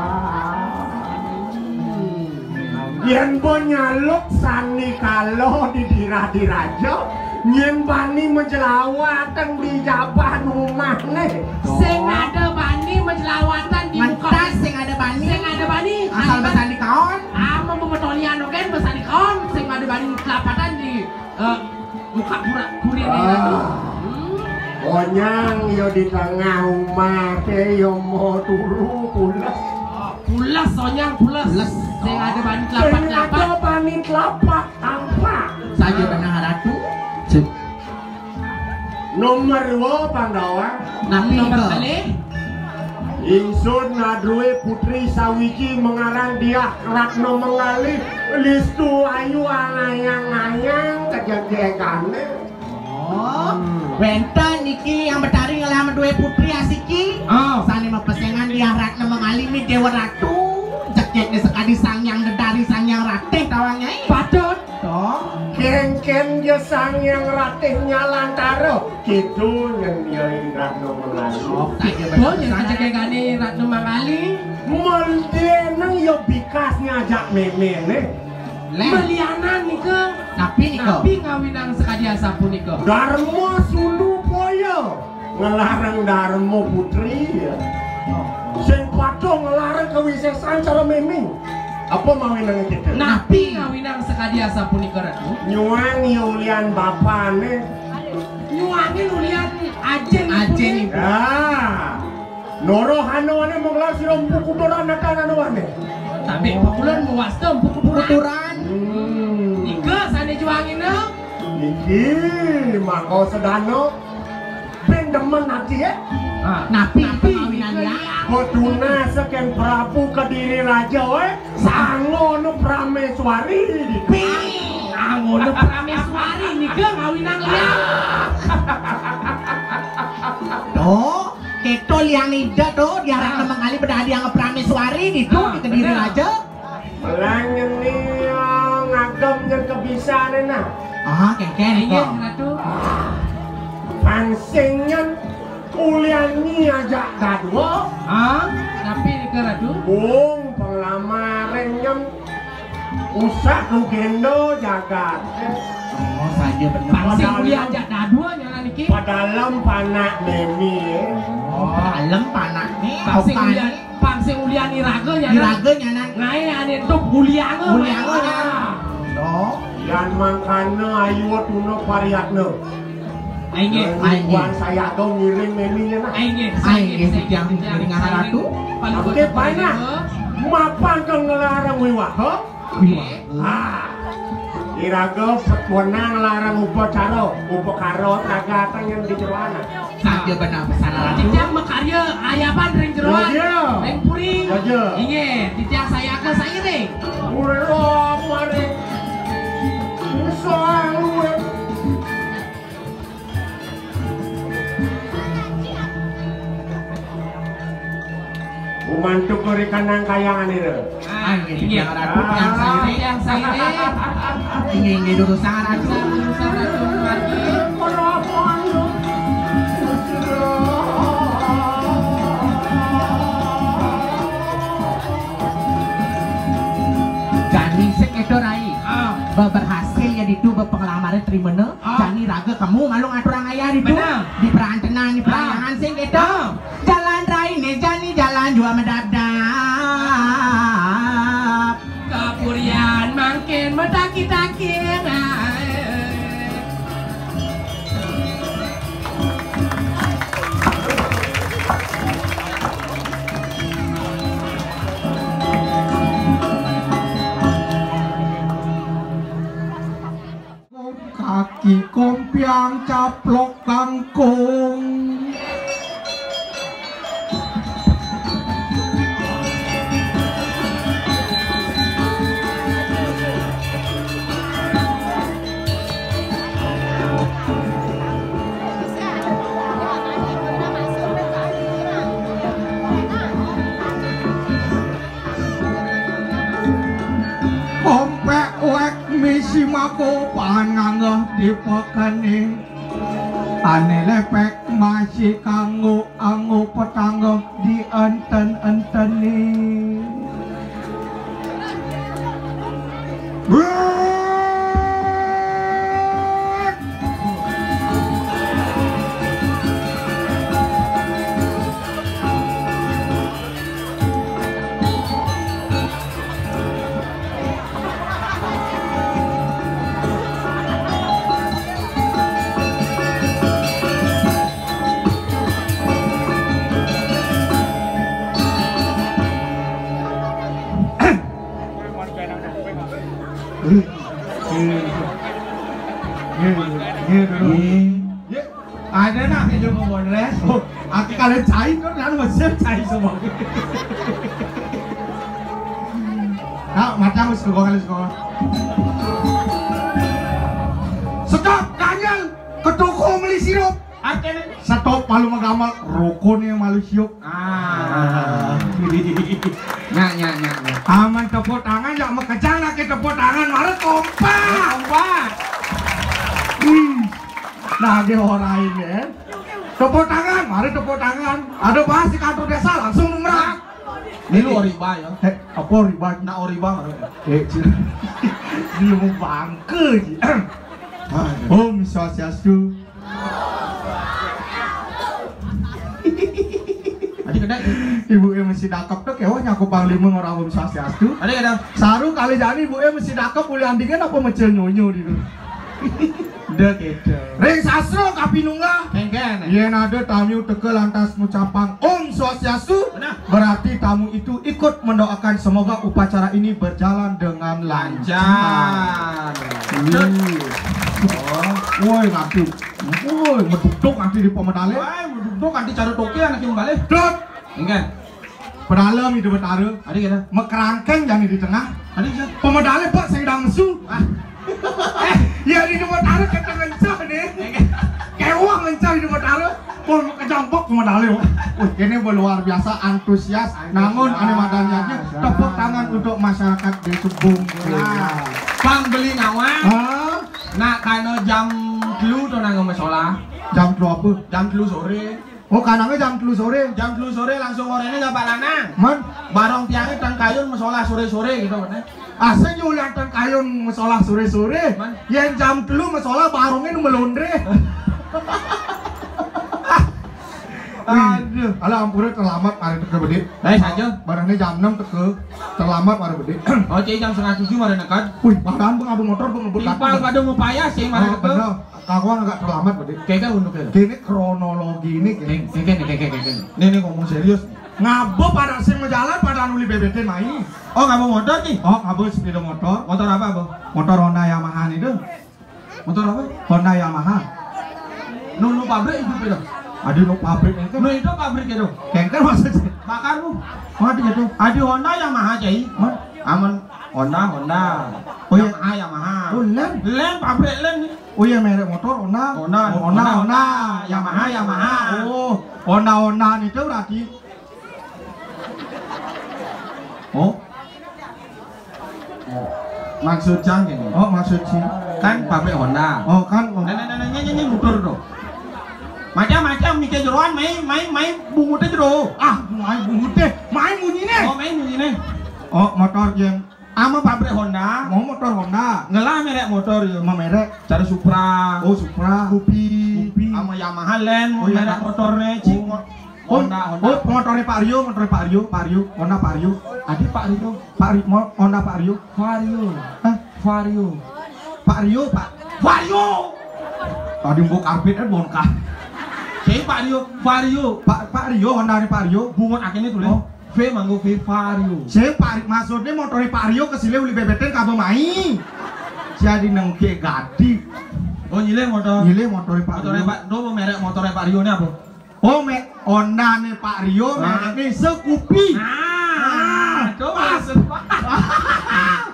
Yén bo nyaluk sanikala di dirah diraja, nyén bani majlawatan di jabah umahné. Sing ada bani majlawatan di muka. Mentas sing ada bani. Sing ada bani. Asal besandi kaon. Ama pemetolian oke besandi kaon. Sing ada bani telapatan di eh, muka pura puri nih. Ah. Hmm. Onyang yo di tengah umah té yo mau turu pules. Oh, pules, onyang pules. Pules. Sing ada bani telapak-telapak. Sing ada bani telapak-telapak. Saja benar Ratu. Cek. Nomor dua Pandawa. Nah, nomor kali. Ingsun nadrué putri sawiji mengaran Diah Ratna Mengali, listu ayu angayang-ayang kejegégané. Oh, wénten niki yang betari ngelamar dué putri asiki. Oh. Sané mapesengan Diah Ratna Mengali mi Déwa Ratu. Jegégné sekadi Sang Hyang Dedari, Sang Hyang Ratih tawang Nyai. Patut. Toh, kénkén ya Sang Hyang Ratih nyalantara. Kitu nyén ya Ratna Mengali. Oh, nyén kejegégané Ratna Mengali. Mendénang ya bikas ngajak méméné. Lén. Melianan nika. Tapi nika. Tapi ngawinang sakadi asapunika. Darma sulu poya. Ngelarang Darma Putri ya. Sing patuh ngelarang kawisésan cara mémé. Apa mawinang kita? Napi ngawinang sakadi asapunika, Ratu? Nyuang ya ulian bapané. Nyuangin ulian ajin. Ajin. Ya. Noroh anuané menggelar sira Empu Kuturan natan anuané. Tapi pakulon muwasta Empu Kuturan. Hmm. Nika sané juangina. Niki mangko sedana. Ben demen ati ya. Ah, napi pengawinannya? Betuna seken Prabu Kediri Raja wé. Sangona Prameswari. Pi, sangona Prameswari nika ngawinang liang. Tuh, kéto liang ida tuh diarahna mengkali bedadi yang Prameswari gitu di Kediri Raja. Belang nyeni ngagem nyén kebisané nah. Ah, kénkén. Inggih, Ratu. Pangsing nyén ulian ajak dadua. Ah, napi nika, Ratu? Bung penglamaré nyén usah rugendo jagat. Oh, saja bener. Pangsing ulian ajak dadua nyén niki. Padalem panak mémé. Oh, padalem panak né. Pangsing ulian Pang sing ulian iraga nyanan. Iraga nyanan. Ngaé ané tuh ulianga. Ulianga nyanan. Toh. Yan mangkana ayu tuna pariatna. Inggih. Inggih. Wan sayaga ngiring méminya nah. Inggih. Inggih, titiang ngiring Ratu. Oké, baé nah. Mapan kang ngelarang wiwaha. Wiwaha. Ah. Iraga wenang ngelarang upacara, upakara, ragatan yang di jeroan. Saja benar pesan Ratu. Titiang makarya ayaban ring jeroan. Ring puri. Inggih, titiang sayaga sairing. Mula mari. Soal Gumantuk kuri kenang kayangan ira. Ah, inggih, inggih. Tiang Ratu, tiang sairing. Tiang sairing. Inggih, inggih, durusang Ratu. Durusang Ratu, margi. Jani sing kéto, Rai. Ah. Ba berhasil ya ditu ba penglamaré trimena. Ah. Jani raga kemu malu ngaturang ayah ditu. Benar. Di perantenan, di perahyangan sing kéto. Ah. Jalan rainé jani jalan jua medap-dap. Kapurian mangkin medap. Kompiang caplok kangkung. Kompek wek misi mako panganggeh di pekene. Ane lepek masih kanggo anggo petangga di enten-entene. Ada nak kerja mau Bonres? Oh, aku kalian cair kan, kan mesin cair semua. Nah, macam sekolah kali sekolah. Stop, kanyang, ke toko beli sirup. Artinya? Stop, malu magamal, rokone malu siup. Ah. Nyak, nyak, nyak, nyak. Aman tepuk tangan, ya makejang lagi tepuk tangan, mari kompak. Kompak. Hmm. Nah, dia orang ini, eh. Tepuk tangan, mari tepuk tangan. Ada bahas di kantor desa, langsung lumrah. Ini lu oriba ya? Eh, apa oriba? Nah, oriba. Eh, cil. Ini lu mau bangke, cil. Aduh. Om Swastiastu. Tadi kena. Ibu yang masih dakep tuh, kewanya aku panglima orang Om Swastiastu. Tadi kena. Saru kali jani ibu yang masih dakep, boleh andingan apa mecel nyonyo di tu. Udah gitu. Ring sastra kapinungga. Kengken. Yen ada tamu teka lantas ngucapang Om Swastiastu, benar, berarti tamu itu ikut mendoakan semoga upacara ini berjalan dengan lancar. Lancar. Iya. Oh. Woi, nanti. Woi, meduduk nanti di pemedale. Woi, meduduk nanti cara toke anak yang balik. Dot. Enggak. Pedalem Ida Betara. Ada kata? Mekerangkeng jani di tengah. Ada kata? Pemedale pak sing dang mesu. Ah. Eh, ya Ida Betara kata ngencah nih. Kewah ngencah Ida Betara. Pun kejambok pemedale. Wah, ini luar biasa antusias. Antusias. Nangun ane madan yadnya. Tepuk tangan untuk masyarakat di Subung. Nah, Bang beli nawang. Hah? Nak kano jam telu to nang mesola. Jam telu apa? Jam telu sore. Oh, kanange jam telu sore. Jam telu sore langsung orene nggak Pak Lanang. Man? Barong tiange teng kayun mesolah sore-sore gitu kan. Asa nyulang teng kayun mesolah sore-sore. Man? Yen jam telu mesolah baronge melondre. Aduh. Alah ampura terlambat mari teke bedik. Eh, saja. Barangnya jam enam teke. Terlambat mari bedik. Oh, cek jam setengah tujuh mari nekat. Wih, bahkan bang abang motor bang ngebut. Timpal pada ngupaya sih mari teke. Kawan agak terlambat berarti. Kayaknya untuk ya. Kini kronologi ini kayaknya. Kayaknya, kayaknya, kayaknya. Ini, ini ngomong serius nih. Ngabo pada sing menjalan pada nuli bebete mai. Oh, ngabo motor nih? Oh, ngabo sepeda motor. Motor apa, Bang? Motor Honda Yamaha nih, Dong. Motor apa? Honda Yamaha. Nu, nu pabrik itu pira? Adi nu pabrik itu. Nu itu pabrik itu. Kengker maksudnya. Bakar lu. Oh, adi itu. Adi Honda Yamaha, cai. Hah? Aman Honda, Honda. Oh, iya. Yamaha, Yamaha. Oh, Len. Len, pabrik Len. Oh iya, merek motor Honda. Honda, Honda, Honda, Honda. Yamaha, Yamaha. Oh, Honda, Honda itu berarti. Oh. Maksud cang ini. Oh, maksud cing. Kan pabrik Honda. Oh, kan. Nah, nah, nah, nah, nyanyi, nyanyi, muter tuh. Macam-macam mikir jeroan, main, main, main bungut aja tuh. Ah, main bungut deh. Main bunyi nih. Oh, main bunyi nih. Oh, motor yang Ama pabrik Honda. Mau motor Honda. Ngelah merek motor yo. Mau merek. Cara Supra. Oh, Supra. Kopi. Kopi. Ama Yamaha Land. Oh, iya, merek motornya cik. Oh, Honda, Honda. Oh, motornya Pak Rio, motornya Pak Rio, Pak Rio, Honda Pak Rio. Adi Pak Rio. Pak Rio, mo- Honda Pak Rio. Vario. Hah? Vario. Pak Rio, Pak. Vario. Tadi mbok karpet kan bongkar. Saya Pak Rio, Vario. Pak Pak Rio, Honda ini Pak Rio. Bungut akhirnya tulis. Oh. V manggo V Vario. Sing Pak, maksudnya motornya Pak Rio kesini uli bebeten kabeh mai. Jadi nengke gadi. Oh, nyilih motor. Nyilih motoré Pak Rio. Motoré Pak, do merek motoré Pak Rio né apa? Oh, me Honda né Pak Rio, ah, merekné Scoopy. Ah, ah, coba.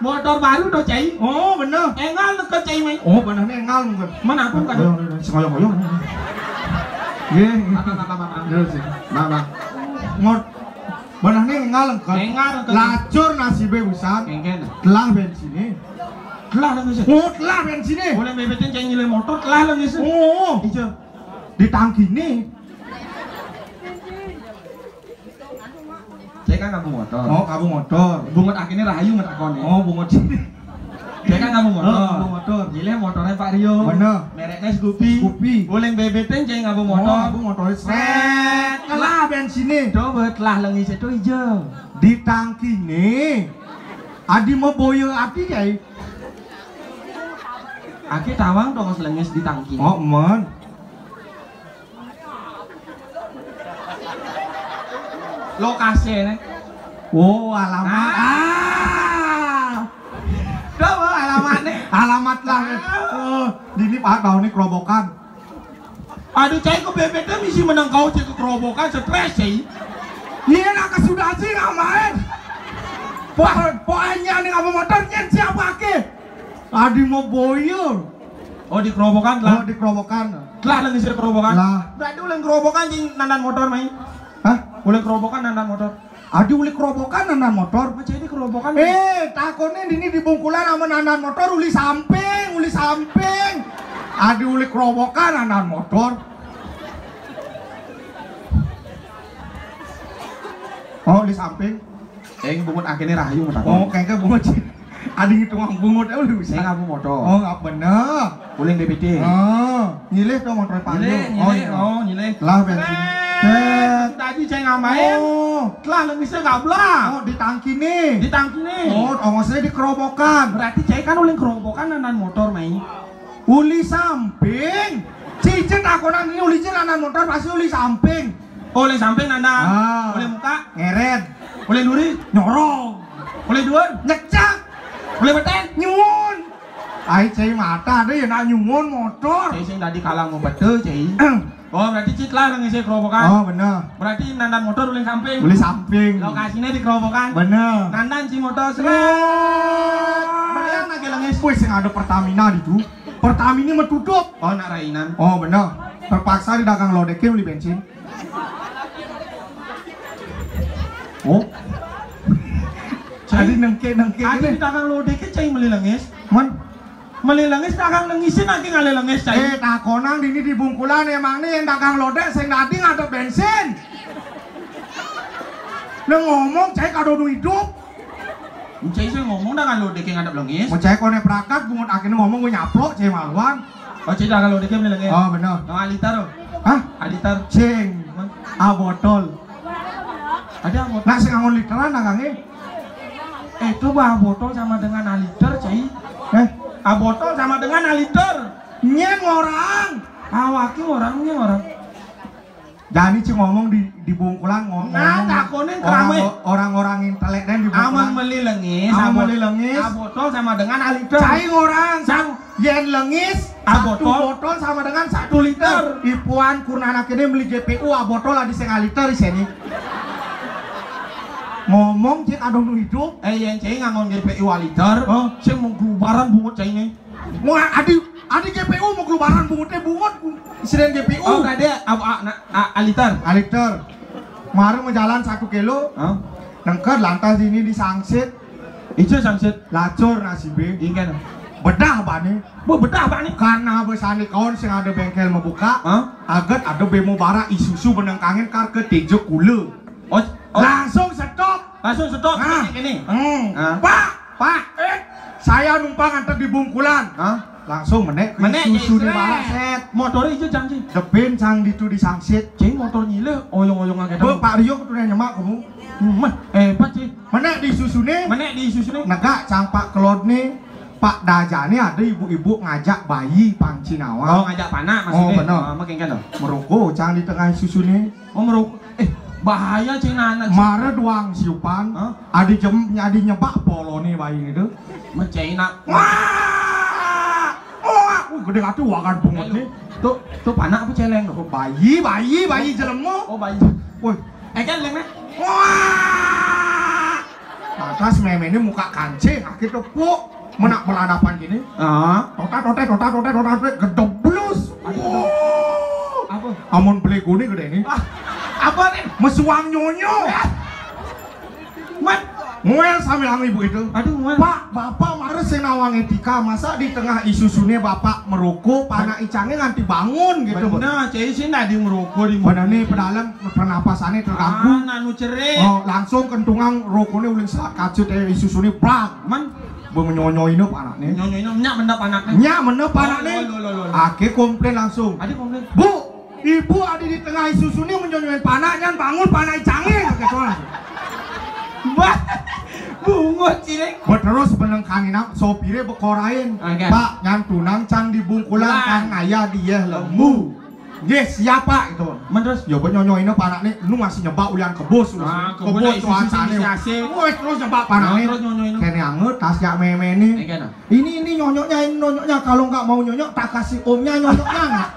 Motor baru do, Cai. Oh, bener. Énggal né, Cai, mai. Oh, bener né énggal mungkin. Mana aku kan? Ayo, ayo, ayo, sengoyong-oyong. Nggih. Apa, apa, apa, apa? Terus, Bang, Bang. Mot Benehné énggal lengket. Énggal lengket. Lacur nasibé pisan. Kéngkén. Telah bensiné. Telah lengis. Oh, telah bensiné. Oleh bébété cai nyilih motor, telah lengis. Oh. Iya. Di tangkiné. Cai kan ngaba motor. Oh, ngaba motor. Bungut akéné rahayu ngetakoné. Oh, bungut. Cai kan ngaba motor. Oh, ngaba motor. Nyilih motoré Pak Rio. Bener. Merekné Scoopy. Scoopy. Uling bébété cai ngaba motor. Oh, ngaba motor. Sét. Telah bensiné. Coba telah lengis itu ijo. Di tangkiné. Adi maboya ati, Cai. Aké tawang tongos lengis di tangkiné. Oh, men. Lokasiné. Oh, alamat. Ah. Coba alamatné. Alamat lah. Ah. Oh, dini Pak tahu nih kerobokan. Aduh, cai ke bébété misi menang kau cai ke kerobokan, stres, cai. Iya, nak kesudah sih ngapain? Pokoknya nih ngaba motor nyén siapa ke? Adi mau boyol. Oh, di kerobokan lah. Oh, di kerobokan. Lah, lagi sih kerobokan. Lah. Berarti uling kerobokan cai nandan motor, mai. Hah? Uling kerobokan nandan motor. Adi uling kerobokan nandan motor. Macam ini kerobokan. Eh, takoné dini di Bungkulan amun nandan motor uli samping, uli samping. Adi uling kerobokan nandan motor. Oh, uli samping. Yang bungut akéné rahayu mah. Oh, kayaknya bungut sih. Adi ngitung bungut, eh, lu bisa. Saya ngaba motor. Oh, ngaba bener. Uling bébété. Oh, nyilih tuh motor Pak Rio. Nyilih, oh, nyilih, iya. Oh, nyilih. Lah bensin. Sét. Tadi cai ngapain? Oh. Telah lengisnya gablah. Oh, di tangkiné. Di tangkiné. Oh, tongosnya di kerobokan. Berarti cai kan uling kerobokan nandan motor, mai. Uli samping. Cicit takonan ini uli cicit nandan motor pasti uli samping. Oleh samping nandan. Ah. Oleh muka. Ngeret. Oleh duri. Nyorong. Oleh duur. Nyekcak. Oleh betén. Nyuwun. Ai cai mata ada ya nak nyuwun motor. Cai sing tadi kalah mau betul, cai. Oh, berarti cai telah ngisi kerobokan. Oh, bener. Berarti nandan motor uling samping. Uling samping. Lokasinya di kerobokan. Bener. Nandan cai motor seret. Bayang lagi lengis. Wih, sing ada Pertamina di tu. Pertamina mah tutup. Oh, nak rainan. Oh, bener. Terpaksa di dagang lodéké beli bensin. Oh. Cai. Adi nengké-nengké. Adi di dagang lodéké cai meli lengis. Mon. Meli lengis dagang lengisin adi ngalih lengis cai. Eh, takonan dini di Bungkulan emang nih yang dagang lodék sing dadi ngadep bensin. Nah ngomong cai kado nu hidup. Cai sing ngomong dagang lodék yang ngadep lengis. Mun cai koné prakat bungut akéné ngomong gue nyaplok cai maluan. Oh, cai dagang lodék yang meli lengis. Oh, bener. Nah, aliter. Hah? Aliter. Cing. Ah, botol. Ada botol. Nah, sing ngangon literan dagangé. Eh, itu bah botol sama dengan aliter, cai. Eh? Ah, botol sama dengan aliter. Nyén orang. Awake orang, nyén orang. Jani cing ngomong di di Bungkulan ngomong. Nah, takonin orang-orang intelek dan di Bungkulan. Amun meli lengis, amun meli lengis. Ah, botol sama dengan aliter. Cai orang. Sang Yén lengis, satu botol sama dengan satu liter. Ipuan kurna anak ini beli G P U, ah, botol adi sing aliter isini. Ngomong cik adong nu hidup. Eh, yén cai ngangon G P U aliter. Oh. Cai mau gelubaran bungut cai ini. Mau adi adi G P U mau gelubaran bungutnya bungut. Isinen G P U. Oh, kada, ab, a, na, a, aliter. Aliter. Kemarin mau jalan satu kilo. Hah? Nengker lantas ini disangsit. Ijo sangsit. Lacur nasibé. Ingkén. Bedah bané. Bo bedah bané. Karena besani kaon sing ada bengkel membuka. Hah? Aget ada bemo bara Isuzu benengkangin kar ke tejo kula. Oh, oh. Langsung stop. Langsung stop. Nah. Ini. Hmm. Hah? Pak, Pak, eh, saya numpang antar di Bungkulan. Hah? Langsung menek ke Isuzu di bara sét. Motor ijo janji. Depin sang ditu disangsit. Cing motor nyilih, oyong-oyong agak. Bo, Pak Rio kudu nyemak kamu. Mah, hebat sih. Menek di susuné. Menek di susuné. Negak cang Pak Kelodné, Pak Dajané ada ibu-ibu ngajak bayi pang cinawa. Oh, ngajak panak maksudnya. Oh, bener. Ah, makin kan. Merokok cang di tengah susuné. Oh, merokok. Eh, bahaya cina anak. Mara doang siupan. Hah? Adi jem adi nyebak poloné bayi itu. Mencai nak. Wah! Wah! Gedé ati wakan bungut né. Tuh, tuh panak apa céléng tuh? Oh, bayi, bayi, bayi jelema. Oh, bayi. Woi. Éngkén leng, Mas. Wah. Lantas méméné muka kancing, akhir tepuk. Menak berhadapan gini. Ah. Totat, totat, totat, totat, totat, totat, gedeblus. Aduh, aduh. Wah. Apa? Amun belegoné gedé né. Ah, apa né? Mesuang nyonyo. Mat. Ngoél sambil anu ibu itu. Aduh, ngoél. Pak, bapak mara sing nawang étika, masa di tengah isusuné bapak merokok, panak icangé nganti bangun gitu. Bener, cai sih tadi merokok di. Bener nih, pedalem pernapasannya terganggu. Ah, nanu cerik. Oh, langsung kentungan rokoné uling selat kacut, eh, isusuné brak. Man. Beu menyonyoina panakné. Nyonyoina, nyak mendep anakné. Nyak mendep anakné. Oh, lo, lo, lo, lo. Aké komplain langsung. Adi komplain. Bu, ibu ada di tengah isusuné menyonyoin panak, nyan bangun panak icangé, kata soal. Bah, bungut cilik. Terus benengkangin sopiré bekorain. Oke. Pak, nyan tunang cang dibungkulan, kan ngayah dieh lembu. Nggih, siap, Pak, gitu. Men terus? Ya, benyonyoina panakné, nu masih nyebak ulian kebus, terus. Ah, kebus, kebus cuacané. Woi, terus nyebak panakné. Oh, terus nyonyoina. Kéné anget, tas jak méméné. Éh, kéné. Ini, ini nyonyoknya, ini nyonyoknya. Kalau nggak mau nyonyok, tak kasih omnya nyonyoknya, nggak?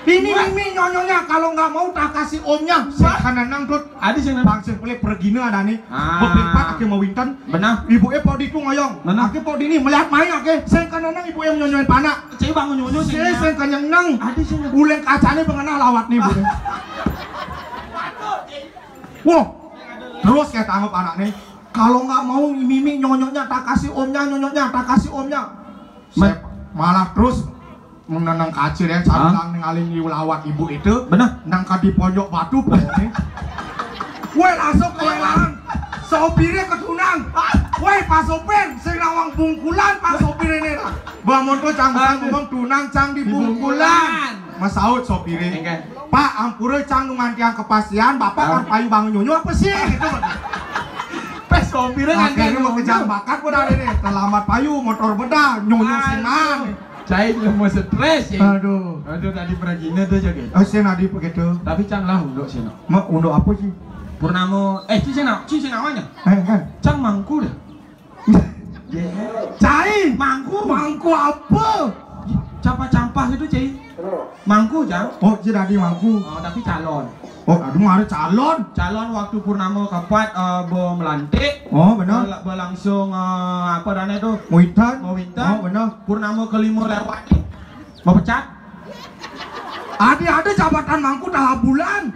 Ini, ini nyonyoknya. Kalau nggak mau, tak kasih omnya. Wah. Saya kan nenang, Dut. Adi sing nenang. Bang, sing pelé pergina ada nih. Ah. Bepimpat aké mau winten. Benar. Ibu éh pok ditu ngoyong. Benar. Aké pok dini melihat main aké. Sing kan nenang ibu éh nyonyoin panak. Cai bangun nyonyo sing. Sing, sing kenyang nang. Adi sing. Uling kacané pengenah lawat nih, Bu. Wah. Terus kayak tanggap anaknya. Kalau nggak mau mimi nyonyoknya, tak kasih omnya, nyonyoknya tak kasih omnya. Malah terus menenang kacir ya, sabilang ningali lawat ibu itu. Benar. Nang ka di pojok batu pokoknya. Woi, langsung kewelaan. Sopirnya ketunang. Woi, Pak Sopir, sing nawang bungkulan Pak Sopir ini lah. Bah, mon tuh cang ngomong tunang cang di bungkulan. Masaut sopirnya. Pak, ampura cang nu ngantiang kepastian, Bapak kan payu bangun nyonyo apa sih? Gitu. Pas sopirnya ngantiang mau kejar bakat udah ada nih. Terlambat payu, motor bedah, nyonyo sinan. Cai juga mau stres ya. Aduh. Aduh, tadi peragina tuh jaga. Oh, sih nadi begitu. Tapi cang lah unduk sih, nak. Mak unduk apa sih? Purnama, eh, ci sih nak, ci sih namanya. Eh, kan. Cang mangku dah. Cai, mangku, mangku apa? Campah-campah gitu, cai. Mangku, cang. Oh, ci tadi mangku. Oh, tapi calon. Oh, aduh, mari calon. Calon waktu purnama keempat, eh, bo melantik. Oh, benar. Bo langsung, eh, apa dana itu? Muitan. Muitan. Oh, benar. Purnama kelima lewat. Mau pecat? Adi ada jabatan mangku dah bulan.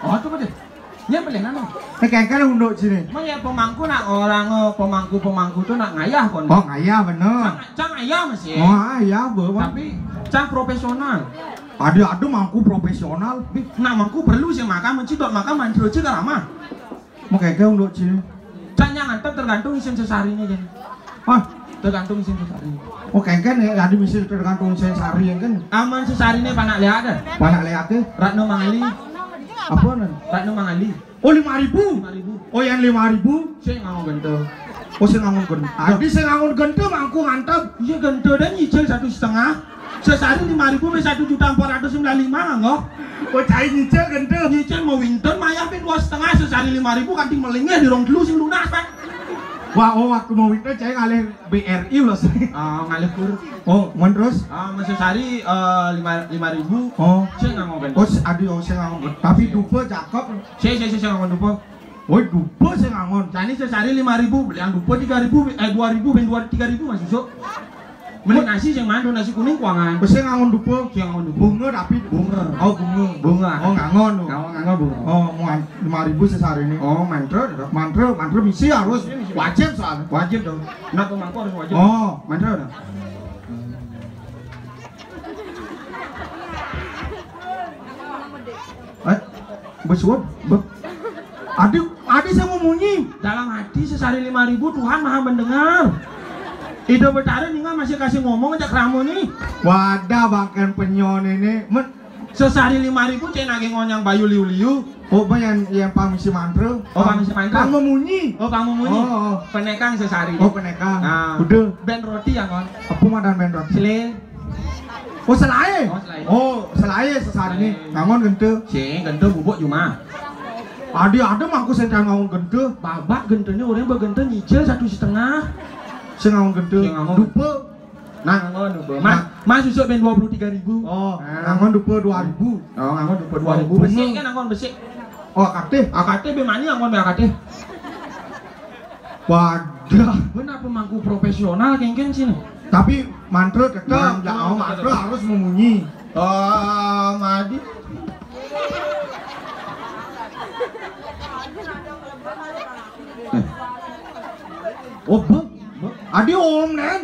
Oh, itu betul. Ya, boleh nano. Ini kengkel unduk sini. Emang ya pemangku nak orang, eh, pemangku-pemangku tuh nak ngayah kon. Oh, ngayah bener. Cang, cang ngayah masih. Oh, ngayah, Bu. Tapi cang profesional. Ada, ada mangku profesional. Nak mangku perlu sih makan, mencidok makan, mantra aja kan ramah. Mau kengkel unduk sini. Cang yang ngantep tergantung isin sesarinya jadi. Hah? Tergantung isin sesari. Oh, kengken ya, tadi mesti tergantung isin sari ya kan? Aman sesari nih panak lihat deh. Panak lihat deh. Ratno Mangali. Apa nih? Ratno Mangali. Oh, lima ribu. Lima ribu. Oh, yang lima ribu. Saya ngangon genta. Oh, saya ngangon genta. Tadi saya ngangon genta, mangku ngantep. Iya, genta dan nyicil satu setengah. Sesari lima ribu, sampai satu juta empat ratus sembilan lima, nganggo. Oh, cai nyicil genta. Nyicil mau winten, mayah pin dua setengah, sesari lima ribu, kanti melingnya di rong telu sing lunas, Pak. Wah, oh, waktu mau winter, cai ngalih B R I loh, sih. Ah, ngalih kur. Oh, men terus? Ah, masa sehari, eh, lima, lima ribu. Oh. Cai nggak mau kan? Oh, adi, oh, saya nggak mau. Tapi dupa cakep. Saya, saya, saya nggak mau dupa. Woi, dupa saya nggak mau. Cani sesehari lima ribu, beli yang dupa tiga ribu, eh, dua ribu, ben dua, tiga ribu, Mas Yusuf. Beli nasi yang mana? Nasi kuning kuangan. Besi ngangon dupa. Sing ngangon dupa. Bunga tapi bunga. Oh, bunga. Bunga. Oh, ngangon. Ngangon, ngangon bunga. Oh, mau lima ribu sesehari ini. Oh, mantra, mantra, mantra misi harus wajib soalnya. Wajib dong. Nah, pemangku harus wajib. Oh, mantra udah. Eh, besuap, be. Aduh, adi saya mau munyi. Dalam hati sesehari lima ribu, Tuhan maha mendengar. Ida Betara ninga masih kasih ngomong aja keramu nih. Wadah, bahkan penyon ini. Men, sesehari lima ribu, cek nagih ngonyang bayu liu-liu. Oh, ba yang, yang pamisi mantra. Oh, pamisi mantra. Pang memunyi. Oh, pang memunyi. Oh, oh. Penekang sesehari. Oh, penekang. Nah. Udah. Ben roti ya, kon. Apa madan ben roti? Sele. Oh, selae. Oh, selae. Oh, selae sesehari ini. Selae. Ngangon genta. Sing genta bubuk cuma. Adi ada mangku sentang ngangon genta. Babak gentanya orang bergenta nyicil satu setengah. Sing ngangon genta. Sing ngangon. Dupa. Nah, nganggon dupa. Mas, Mas susuk ben dua puluh tiga ribu. Oh, nah. Nganggon dupa dua ribu. Oh, nganggon dupa dua ribu. Besik kan nganggon besik. Oh, akatih. Akatih ben mani nganggon akatih. Wadah. Benar pemangku profesional kengken sini. Tapi mantra tetap, mantra ya, oh, tetap. Mantra harus memunyi. Oh, madi. Oh, beng. Adi om, Nen.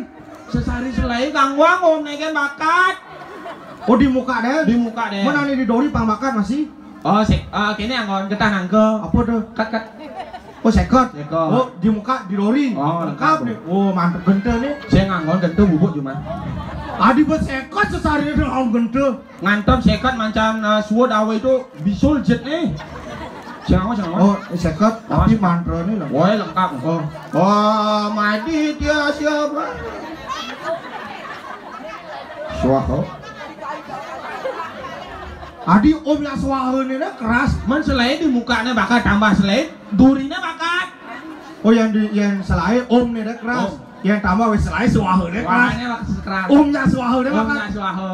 Sesari selai kangwang om, Nen, kan bakat. Oh, di muka, Den. Di muka, Den. Mana nih di dori pang bakat masih? Oh, sek, ah, kene anggon getah nangke. Apa tuh? Kat, kat. Oh, seket. Seket. Oh, di muka di dori. Oh, lengkap lengkap nih. Oh, mantep genta nih. Saya nganggon genta bubuk cuma. Adi buat seket sesari itu nganggon genta. Ngantem seket mancan, eh, suud awe itu bisul jet nih. Sing anggon, sing anggon. Oh, seket, tapi mantra nih lengkap. Woi, lengkap. Oh. Oh, madi dia siapa? Swaha. Adi om ya swaha nih dah keras. Men selain di mukanya bakal tambah selain, durinya bakal. Oh, yang di, yang selain om nih dah keras. Om. Yang tambah wis selain swaha nih keras. Wahane lah keras. Om ya swaha nih bakal. Om ya swaha.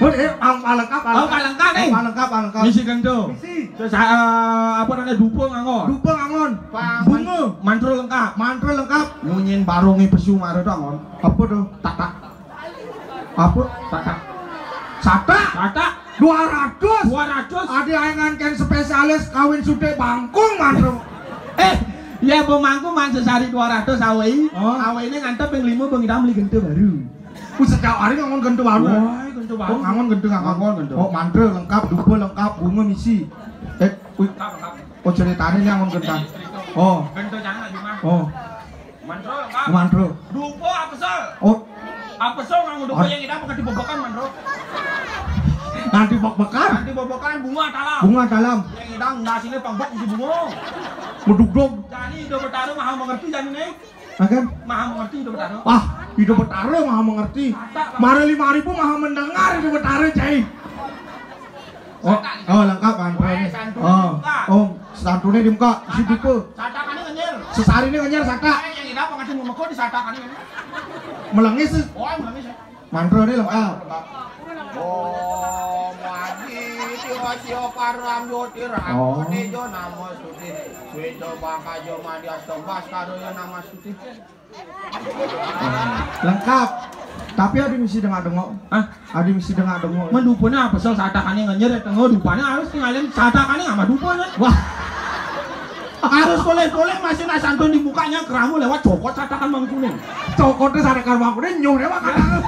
Oh, eh, pang-, palengkap, oh, palengkap. Palengkap, eh. Oh, palengkap, palengkap. Misi gento. Misi. Terus, eh, apa namanya, dupa nganggon. Dupa nganggon. Pa-, bunga. Mantra lengkap. Mantra lengkap. Munyin barunge pesu mara to nganggon. Apa tuh? Tatak. Apa? Tatak. Satak. Satak. Dua ratus. Dua ratus. Adi ae nganten spesialis kawin sutik bangkung mantra. Eh, ya pemangku man sesari dua ratus awei. Oh. Awei ini ngantep yang lima bang kita beli gento baru. Ku setiap hari nganggon gento baru. Wah, gento baru. Oh, nganggon gento, nganggon. Nganggon gento. Oh, mantra lengkap, dupa lengkap, bunga misi. Eh, wih. Lengkap, lengkap. Oh, ceritanya ini nganggon gento. Oh. Gento jangan lagi mah. Oh. Mantra lengkap. Mantra. Dupa apa sol? Oh. Apa sol nganggon dupa yang idang pakai dibobokan mantra. Nanti bok-bokan. Nanti bobokan bunga talam. Bunga talam. Yang idang nasinya pangbok isi bunga. Medugdog. Jadi Ida Betara maha mengerti jadi nih. Akan? Maha mengerti Ida Betara. Ah, Ida Betara maha mengerti. Mara lima ribu maha mendengar Ida Betara, cai. Oh, oh, lengkap kan? Oh, oh, santunnya di muka, isi dupa. Satak ini ngenyir. Sesari ini ngenyir satak. Eh, yang idang pengaji memekut di satak ini. Melengis. Oh, melengis. Mantra ini lengkap. Oh, madi, tio, tio, param, jotir, oh. Aku tejo, nama suci. Suejo, bakajo, madi, astembas, kadoyo, nama suci. Lengkap. Tapi adi misi dengak-dengok. Hah? Adi misi dengak-dengok. Mendupanya apa? Sel satakane ngenyir tengah dupanya harus tinggalin satakane sama dupanya. Wah. Harus boleh-boleh masih nak santun di mukanya keramu lewat cokot satakan mangkune. Cokotnya satakan mangkune nyuh lewat kata.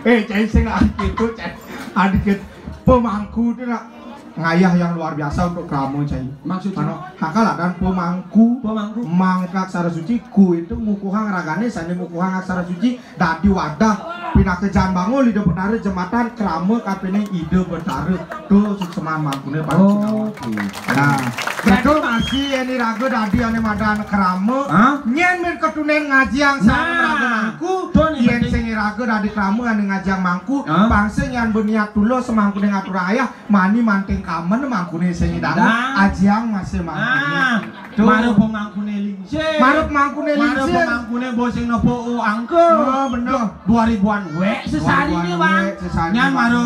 Eh, cai sing adik itu, cai. Adik itu pemangku itu nak ngayah yang luar biasa untuk krama, cai. Maksudnya? Anu, hakal dan pemangku. Pemangku. Mang itu aksara suci, ku itu ngukuhang ragane, sane ngukuhang aksara suci, dadi wadah pinaka jaan bangun Ida Betara jembatan krama kapene Ida Betara. Tuh sukseman mangkune paling. Oh, sinawati. Gitu. Nah, berarti betul masih yen iraga dadi ane madan krama. Hah? Nyen men ketunen ngajiang sareng, nah, raga mangku. Tuh, yen penting. Sing iraga dadi krama ane ngajiang mangku, hah? Bangsa nyen berniat tulus semangkune ngatur ayah, mani manting kamen mangkune sing idang. Idang. Ajiang masih mangkune. Nah, tuh. Mara pemangkune lingsir. Mara pemangkune lingsir. Mara pemangkune bosing nopo o angke. Oh, bener. Dua ribuan wek sesari ini, Pak. Dua ribuan wek sesari, Pak. Nyan mara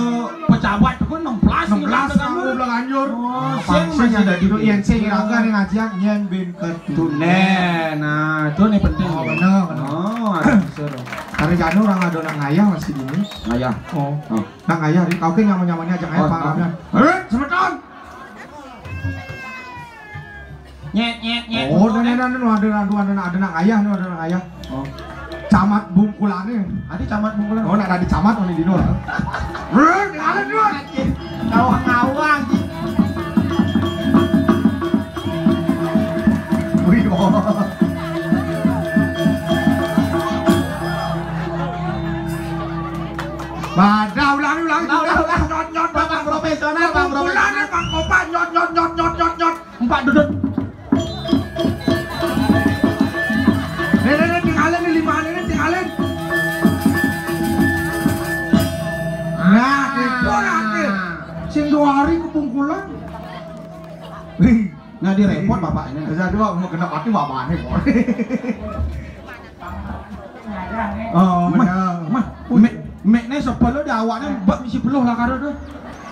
pejabat pun enam belas, enam belas enam belas nganggo belanjur. Oh, sing masih dadi yen sing iraga ning ajiang nyen bin ketunen. Nah, itu nih penting. Oh, bener, bener. Oh, ada unsur. Hari jano orang ada nak ngayah masih dini. Ngayah. Oh. Oh. Nak ngayah, di kau ke nyaman-nyamannya aja ngayah, oh, Pak. Oh. Eh, semeton. Nyet, nyet, nyet. Oh, ada, ada, ada, ada, ada, ada nak ayah, ada nak ayah. Oh. Camat Bungkulan nih. Ada camat Bungkulan. Oh, nak ada camat mana di dulu. Bro, di mana dulu? Kawang-kawang. Wih, oh. Badah, ulangi, ulangi. Ulang, ulang, ulang. Nyot, nyot, Bang profesional, Bang profesional. Bungkulan, Bang Kopak, nyot, nyot, nyot, nyot, nyot, nyot. Empat dudut. Nih, nih, nih, tinggalin nih, lima nih, tinggalin. Nah, gitu, nah, gitu. Sing dua hari ke Bungkulan. Wih. Nah, dia repot bapak ini. Jadi, Pak, mau kena pati bapak ini, Pak. Oh, mah, mah, mik, mikne sebelum di awakne mbak misi beluh lah karo tuh.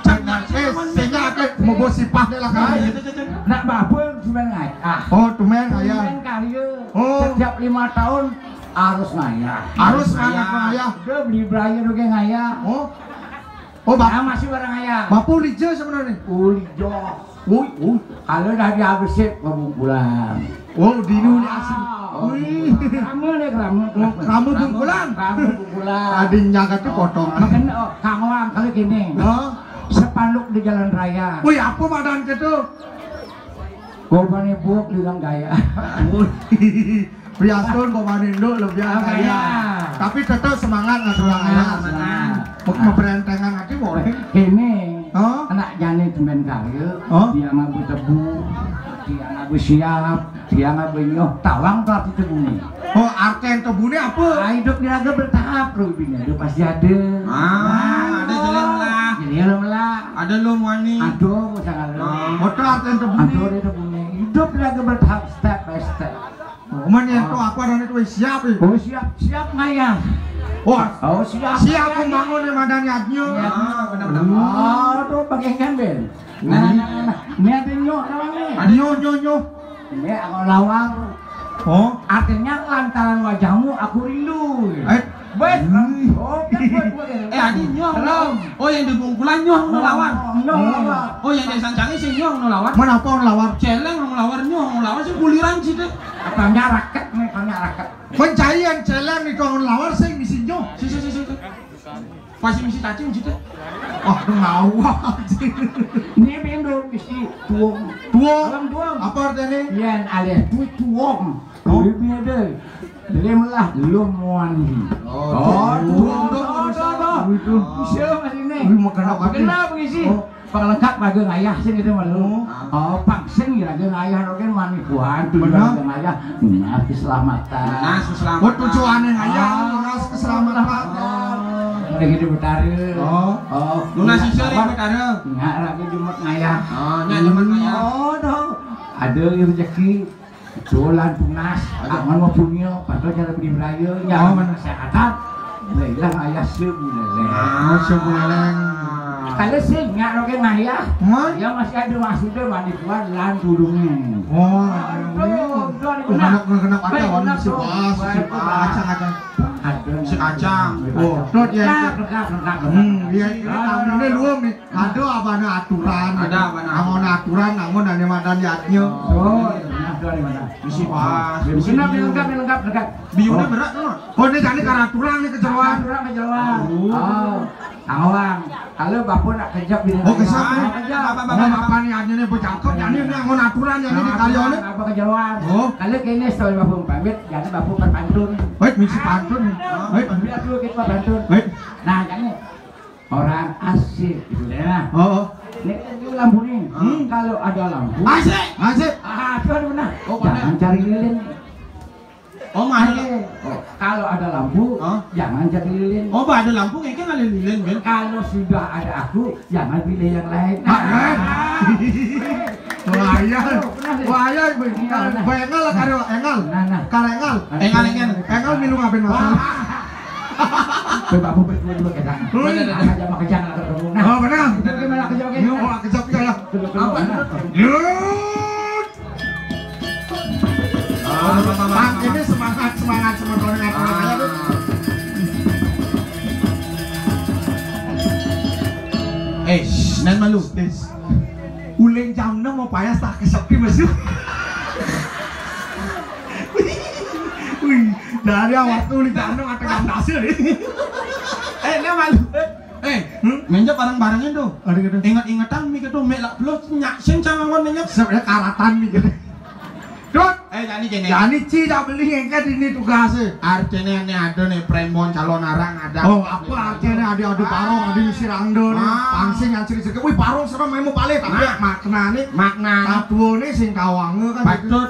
Cak nak eh, sing akeh mlebu sipah lah karo. Nak babon cuman ngayah. Oh, tumen ngayah. Cuman karya. Oh. Setiap lima tahun harus ngayah. Harus ngayah, ngayah. Udah beli beraya udah ngayah. Oh. Oh, Bap-, ah, masih barang ayah. Bapak Ulija sebenarnya. Ulija. Ui, ui. Kalau dah dihabis sih pemungkulan. Oh, dinu ni asli. Ah, wih. Kerama ni kerama. Oh, kerama bungkulan. Kerama bungkulan. Tadi nyaga tu potong. Makan, oh, kangwang kalau gini. Hah? Sepanduk di jalan raya. Wih, apa madan ke tu? Kau mana buat dengan gaya. Wih. Priastun kok maninduk lebih ah, kaya. Tapi tetap semangat nggak semangat, semangat. Mau memperentengan nanti boleh. Ini oh? Anak jani temen karya, oh? Dia ngabu tebu, dia ngabu siap, dia ngabu nyoh. Tawang tuh arti tebu nih. Oh, arti yang tebu nih apa? Ah, hidup di raga bertahap, Rubin. Itu pasti ada. Ah, ada jalan lah. Jadi lo lah. Ada lo wani. Aduh, sangat lo. Oh. Motor arti yang tebu nih. Aduh, ada tebu nih. Hidup di raga bertahap, step by step. Oh, men yen to aku arane kowe siap iki. Oh, siap, siap ngayah. Oh, oh siap. Siap membangun yang madani adnya. Ah, benar-benar. Oh, tuh pakai kan, Ben. Nah, nah, nah, nah. Ini ada nyok namanya. Ada nyok, nyok, nyok. Ini aku lawar. Oh, artinya lantaran wajahmu aku rindu. Eh, Wes, hmm. Oh, kan buat buat ya. Eh, adi nyoh. Belum. Oh, yang di Bungkulan nyoh no lawar. Oh, nyoh lawar. Oh, yang di Sancangi sing nyoh no lawar. Mana apa no lawar? Celeng no lawar nyoh no lawar sing kuliran sih deh. Abangnya raket nih, abangnya raket. Mencari yang celeng itu no lawar sing misi nyoh. Si si si si. Pasti misi cacing sih deh. Oh, no lawar. Ini bendo misi tuong. Tuong. Tuong. Apa artinya? Iya, alias duit tuong. Oh. Duit beda. Jadi malah belum muan. Oh, tuh, tuh, tuh, tuh. Itu. Bisa masih nih. Wih, mau kenapa? Kenapa ngisi? Oh. Pengelengkap bagai ngayah sih gitu malu. Oh. Oh, pangsing ya lagi ngayah lo kan mani buan tuh ngayah. Nah, keselamatan. Nah, keselamatan. Oh, tujuannya ngayah, lunas keselamatan. Oh. Udah gitu Betara. Oh. Oh. Lunas sisa nih Betara. Nggak lagi jumat ngayah. Oh, nggak jumat ngayah. Oh, tuh. Ada rezeki. Dolan tunas, aja. Aman mau punya, padahal cara beli beraya, ya. Oh, mana? Kesehatan. Lelang ayah sebu leleng. Ah, sebu leleng. Kalau sing nggak roke ngayah, ya masih ada maksudnya mandi kuat lan tulungnya. Oh, aduh, anak kena pada warna si bas, si kacang ada. Ada si kacang. Oh, dot ya. Lengkap, lengkap, lengkap. Hmm, iya, ini tamunya luang nih. Ada abana aturan. Ada abana. Namun aturan, namun ada madan yatnya. Oh, ada di mana? Misi pas. Misi lengkap, lengkap, lengkap. Biunya berat tuh. Oh, ini jadi karena aturan nih kejeroan. Aturan kejeroan. Oh. Awang. Kalau bapak nak kejap di. Oh, kejap nih. Kejap. Apa nih adanya nih bercakap, jadi ini namun aturan jadi di karya nih. Apa kejeroan? Oh. Kalau kini setelah bapak pamit, jadi bapak berpantun. Baik, misi pantun. Baik. Biar dulu kita pantun. Baik. Nah, jadi orang asik gitu ya. Oh. Ini kan dulu lampu nih. Hmm. Kalau ada lampu. Asik, asik. Ah, itu ada benar. Oh, jangan cari lilin. Oh, mana? Oh, kalau ada lampu, jangan cari lilin. Oh, ada lampu kayak kan ada lilin kan? Kalau sudah ada aku, jangan pilih yang lain. Ah, kan? Wah, iya. Wah, iya, Bang. Engal lah karo engal. Nah, nah. Karo engal. Engal, engal. Engal milu ngapain masalah? Coba aku berdua dulu kita. Ada mau kejang lah ketemu. Nah. Oh, benar. Itu gimana kejang? Ini mau kejang ya. Apa? Yuk. Bang, ini semangat, semangat, semangat. Eh, nan malu. Uling jam enam mau payas tak kesepi masuk. Wih, dari awal tuh uling jam enam ada jam dasar nih. Eh, nan malu. Eh, menjak bareng-barengin tuh. Ada gitu. Ingat-ingatan mi gitu, mek lak belus nyak sing cangangon menjak. Sebenarnya karatan mi gitu. Dot. Eh, jani kene. Jani ci tak beli ngeket ini tugasnya. Artinya ini ada nih premon calon arang ada. Oh, apa artinya ada ada parong, ada isi rangda nih. Pangsing yang ciri-ciri. Wih, parong serem mau balik tapi maknanya. Makna. Tatuone sing kawange kan. Patut.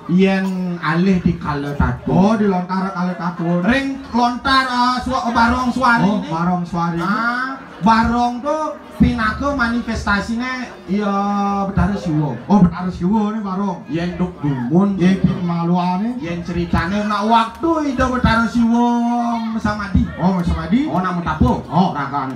Yen alih di kala tatu. Oh, di lontar kala tatu. Ring lontar, eh, sua-, barong suari. Oh, barong suari. Ah, Barong to pinaka manifestasiné ya Betara Siwa. Oh, Betara Siwa né barong. Yén duk dumun, yén maluané, yén ceritané nak waktu Ida Betara Siwa masamadi. Oh, masamadi. Oh, nak matapa. Oh, ragané.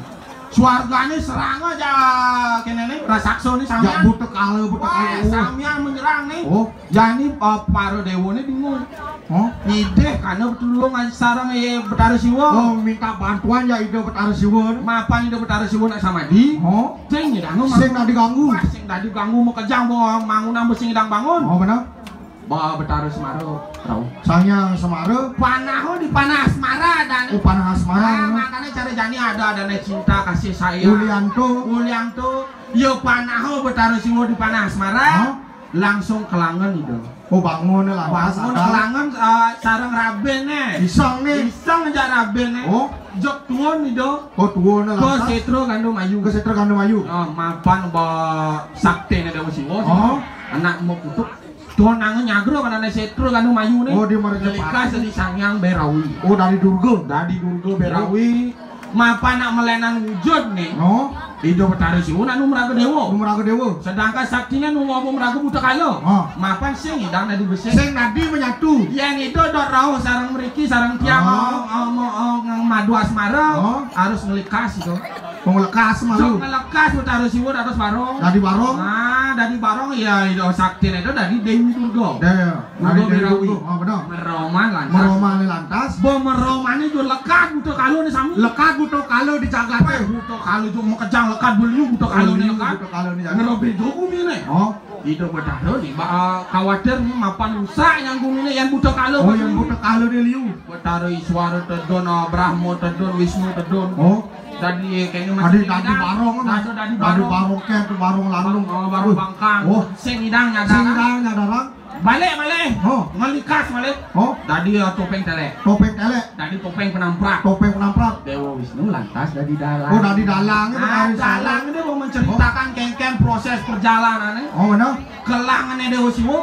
Swargané serang aja kéné né, raksasa né samyang. Ya, buta kala, buta kala. Wah, samyang menyerang né. Oh. Jani, eh, para déwané bingung. Oh. Ngidih kana pitulung aja sareng, eh, Betara Siwa. Oh, minta bantuan ya Ida Betara Siwa. Mapan Ida Betara Siwa nak samadi. Oh. Sing nyidang, sing dadi ganggu. Wah, sing dadi ganggu makejang, bo mangunan bo sing nyidang bangun. Oh, bener. Ba Betara Semara, rauh. Sang Hyang Semara. Panah, oh, di panah asmara dan. Oh, panah asmara. Ah, makanya cara jani ada, ada cinta kasih sayang. Ulianto. Ulianto. Ya panah, oh, Betara Siwa di panah asmara. Hah? Langsung kelangen Ida. Oh, bangun lantas. Bangun ada. Kelangen, eh, sareng rabéné. Iseng né. Iseng aja rabéné. Oh. Jok tuun Ida. Oh, tuun lantas. Ke Sétra Gandum Ayu. Ke Sétra Gandum Ayu. Oh, mapan ba saktiné Déwa Siwa. Oh. Anak mau kutuk. Tuun nang nyagra kanané Sétra Gandum Ayu né. Oh, di marga. Ngelikas dadi Sang Hyang Bérawi. Oh, dadi Durga. Dadi Durga Bérawi. Mapan nak melénan wujud né. Oh. Ida Betara Siwa nak nu maraga déwa. Nu maraga déwa. Sedangkan saktiné nu maraga buta kala. Ah. Mapan sing nyidang dadi besik. Sing dadi menyatu. Yén Ida dot rauh sareng mriki sareng tiang, ah, mau, mau, mau madu asmara, ah, harus ngelikas Ida. Mau ngelekas malu. Sok ngelekas Betara Siwa dados barong. Dadi barong. Nah, dadi barong ya Ida saktiné Ida dadi Déwi Durga. Déwi. Durga Bérawi. Oh, bener. Meroman lantas. Meromané lantas. Ba meromané jo lekad buta kala né sami. Lekad buta kala di jagaté. Wéh, buta kala jo makejang lekad beliu buta kala né lekad. Buta kala né jagaté. Ngerobé jo guminé. Oh. Ida Betara né, ba, eh, kawatir né mapan rusak nyang guminé yén buta kala. Oh, yén buta kala né liu. Betara Iswara tedun, eh, Brahma tedun, Wisnu tedun. Oh. Dadi kéné masih dadi barong, dadi barong. Dadi barong kén, barong landung. Oh, barong bangkang. Oh. Sing nyidang nyadarang. Sing nyidang nyadarang. Balik malih. Oh. Ngelikas malih. Oh. Dadi, eh, topéng télék. Topéng télék. Dadi topéng penamprak. Topéng penamprak. Déwa Wisnu lantas dadi dalang. Oh, dadi dalang. Ah, dalang itu mau menceritakan kénkén proses perjalananné. Oh, bener. Kelangené Déwa Siwa.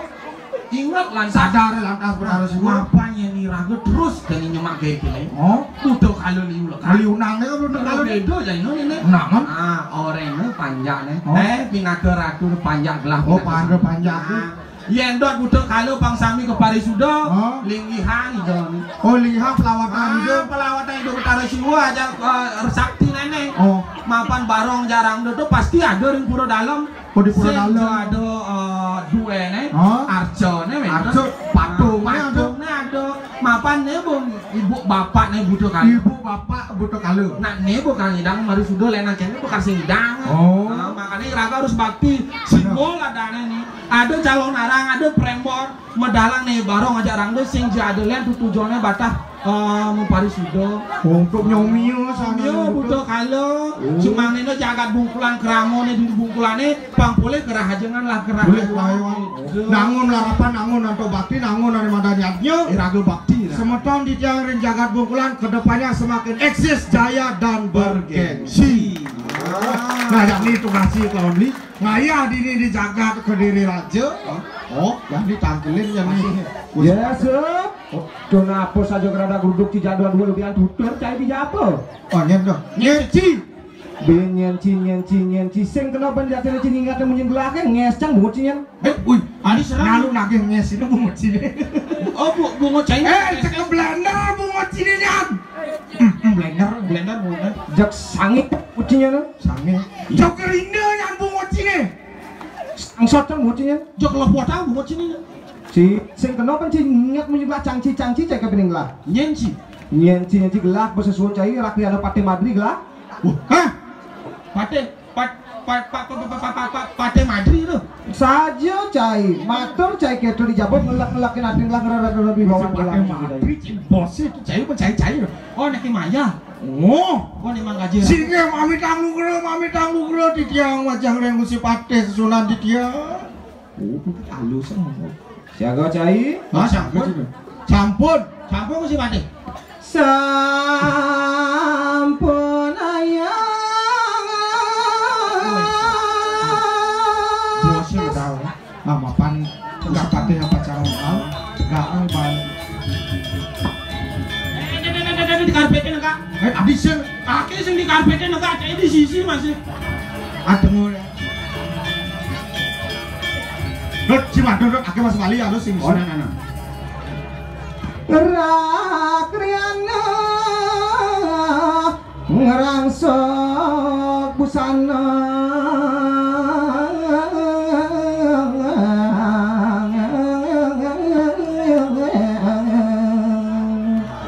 Inget lantas. Sadar lantas Betara Siwa. Mapan yén iraga terus dadi nyemak gaya kéné. Oh. Buta kala liu lekad. Liu nang né buta kala. Béda jani né. Nah, kan? Ah, oréngé panjakné. Oh. Eh, pinaka ratu panjak gelah. Oh, pinaka panjak. Ah. Yén dot buta kala pang sami kaparisuda, hah? Linggihan Ida. Oh, linggihan pelawatan Ida. Ah, pelawatan Ida Betara Siwa aja, eh, sakti néné. Oh. Mapan barong aja rangda to pasti ada ring pura dalem. Oh, di pura dalem. Sing ada, eh, duéné, hah? Arcané, wénten. Arca, patungné ada. Patungné ada. Mapan né, Bung, ibu bapakné buta kala. Ibu bapak buta kala. Nak né, Bung, kang nyidang marisuda lén kéné, Bung, kasih nyidang. Oh. Nah, makanya iraga harus bakti. Bener. Simbol adané né. Ada calonarang, ada prémbor, medalang né barong aja rangda sing ja ada lén tutujoné batah, eh, maparisuda. Untuk nyomia sana. Nyomia buta kala. Oh. Cuma néné jagat Bungkulan, kramané di Bungkulané pang polih kerahajengan lah kerah. Boleh lah, Wan. Nangun larapan, nangun antuk bakti, nangun ané madan yadnya. Iraga bakti lah. Semeton titiang ring jagat Bungkulan kedepannya semakin eksis, jaya dan bergengsi. Ah. Nah, yakni tugas si kawan li. Ngayah dini di jagat Kediri Raja. Oh, yang ditangkelin yang ini. Ya, Sep. Oh. Kenapa saja kerada geruduk ci jadwal dua lebihan tutur cai di japa? Oh, nyén to. Nyén ci. Bin nyén ci, nyén ci, nyén ci. Sing kena ban jati ci ngingat munyin gelah kan ngés cang bungut ci nyén. Eh, ui, adi serang. Nalu nagih ngés ini bungut ci. Oh, bu, bungut cai. Eh, cek blender bungut ci nyén. Hmm, hmm, blender, blender bungut. Jak sangé bungut ci nyén. Sangé. Jok rinda nyambung wacine. Sangsot kan wacine. Jok lepotan wacine. Ci, sing kena kan ci ngingat munyi gelah cangci, cangci cai kapining gelah. Nyén ci. Nyén ci, nyén ci gelah, besesuwun cai, rakyat ada Patih Madri gelah. Wah, hah? Patih, pat, pat, pat, Patih Madri to. Saja cai, matur cai kéto di jaba ngelek-ngelekin ading gelah ngerara-rara di bawah Patih gelah. Madri, cai bos itu cai, cai, cai. Oh, nek maya. Oh. Oh, nek manggaja. Sing mamitang nugra, mamitang nugra titiang majeng ring Gusti Patih Sunan titiang. Oh, halus. Siaga cai. Hah, sampun. Sampun. Sampun, Gusti Patih. Sampun ayang. Bos, udah. Ah, mapan enggak patih apa cara, ah? Enggak, ah, bal. Eh, eh, eh, eh, eh, di karpetnya, Kak. Eh, abis, ya. Kaki Sing di karpete negak, cek di sisi masih. Aduh. Dot, si Madon, Dot, akeh Mas Wali, halus sing Oh, nah, nah, nah. Ngerakriyana, ngerangsok busana.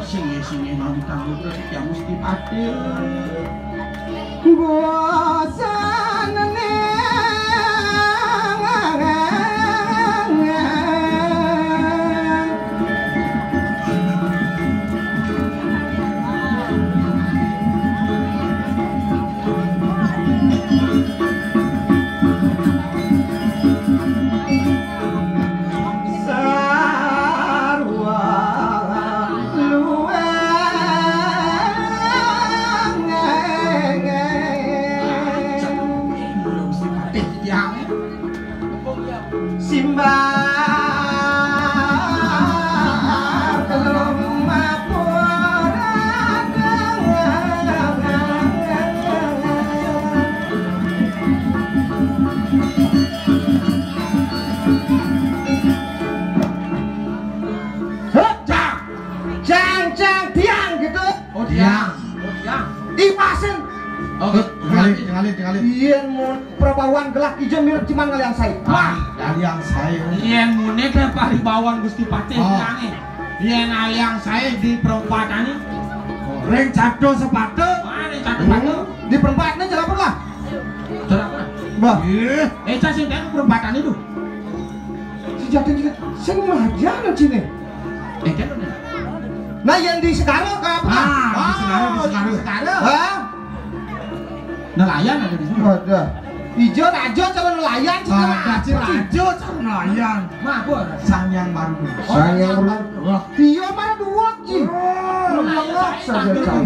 Sing, sing, mau ditanggung berarti ya mesti pati. Bosan ning. Sarwa luweng. Belum si Patih tiang. Simbah belum mapur. Hop, cang. Cang, cang, tiang gitu. Oh, tiang. Oh, tiang. Iwasin. Oh, tingali, tingali, tingali. Yen mun prabawan gelah ijo mirip Ciman Ngaliang Saé. Wah, Ngaliang Saé. Yen mune ke paribawan Gusti Patih Oh. Tiangé. Yen Ngaliang Saé di perempatane. Ring catur sepatu. Wah, ring catur sepatu. Hmm. Di perempatane jelapan lah. Jelapan. Bah. Ih. Eh, cah sing ten perempatane tuh. Si Jatin juga. Sing majan cine. Eh, kan udah. Nah, yang di Segara ke apa? Ah, di Segara, di Oh, Segara. Di Segara. Hah? Nelayan ada di sini. Ada. Ijo rajo calon nelayan, cine Ada rajo. Ci rajo calon nelayan. Mah, gua ada. Sang Yang Baru. Sang Yang Baru. Wah. Iya, mana dua, Ci? Oh. Nelayan Lengok saya saja, tampil Cang.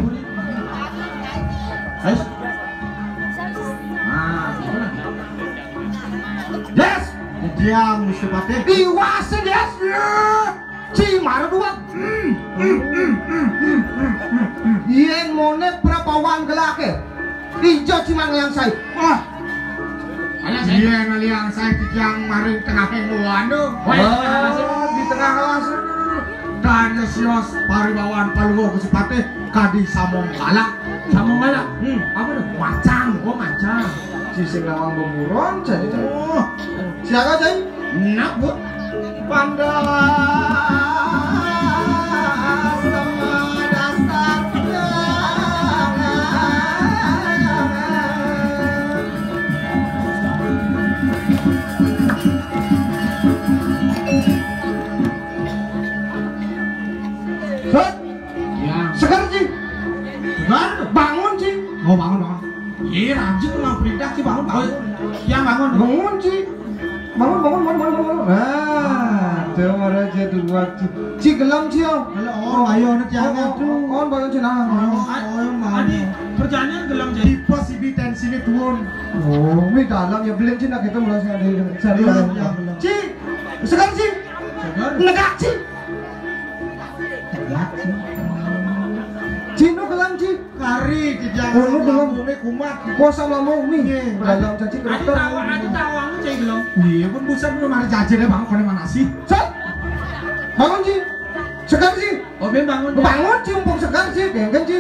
Ayo. Nah, itu lagi. Yes. Diam, Gusti Patih. Iwas, yes. Ci, mara dua. Yen mone prabawan gelake. Ijo Ciman Ngaliang Saé. Wah. Ngaliang Saé. Yen Ngaliang Saé titiang maring tengahing wanu. Wah, Oh, di tengah alas. Tanya sios paribawan Palungguh Gusti Patih kadi samong galak. Samong galak? Hmm. Apa tuh? Macang. Oh, macang. Ci sing nawang beburon, jadi. Oh. Siapa, Cai? Nak, Bu. Pandas sama dasar pegangan. Set. Ya. Seger, Ci. Seger? Bangun, Ci. Oh, bangun, bangun. Iya, rajin lah, perintah, Ci, bangun, bangun. Oh, ya, bangun. Bangun, Ci. Bangun, bangun, bangun, bangun, bangun. Nah, coba aja dulu, Ci. Ci, gelem, Ci, yo. Halo, oh, ayo, nanti Oh, aja. Oh, oh, bangun, Ci, nah. Oh, oh, oh, Adi, kerjaannya gelem, Ci. Tipe si Bi tensinya turun. Oh, ini dalam ya, belum, Ci, nak kita mulai sekali. Sekali Iya, lagi. iya, belum. Ci, seger, Ci. Seger? Negak, Ci. Ci, nu gelem, Ci. Kari, Ci, jangan Unu gelem. Umi kumat. Kuasa lama umi. Iya. Pedagang caci Adi kereta. Tawa, Adi tawa, anu, Ci, gelem. Iya, pun buset, lu mari caci deh, Bang, kone mana sih? Set. Bangun, Ci. Segar, Ci. Oh, Ben bangun, Ci. Bangun, Ci, mumpung segar, Ci. Genggen, Ci.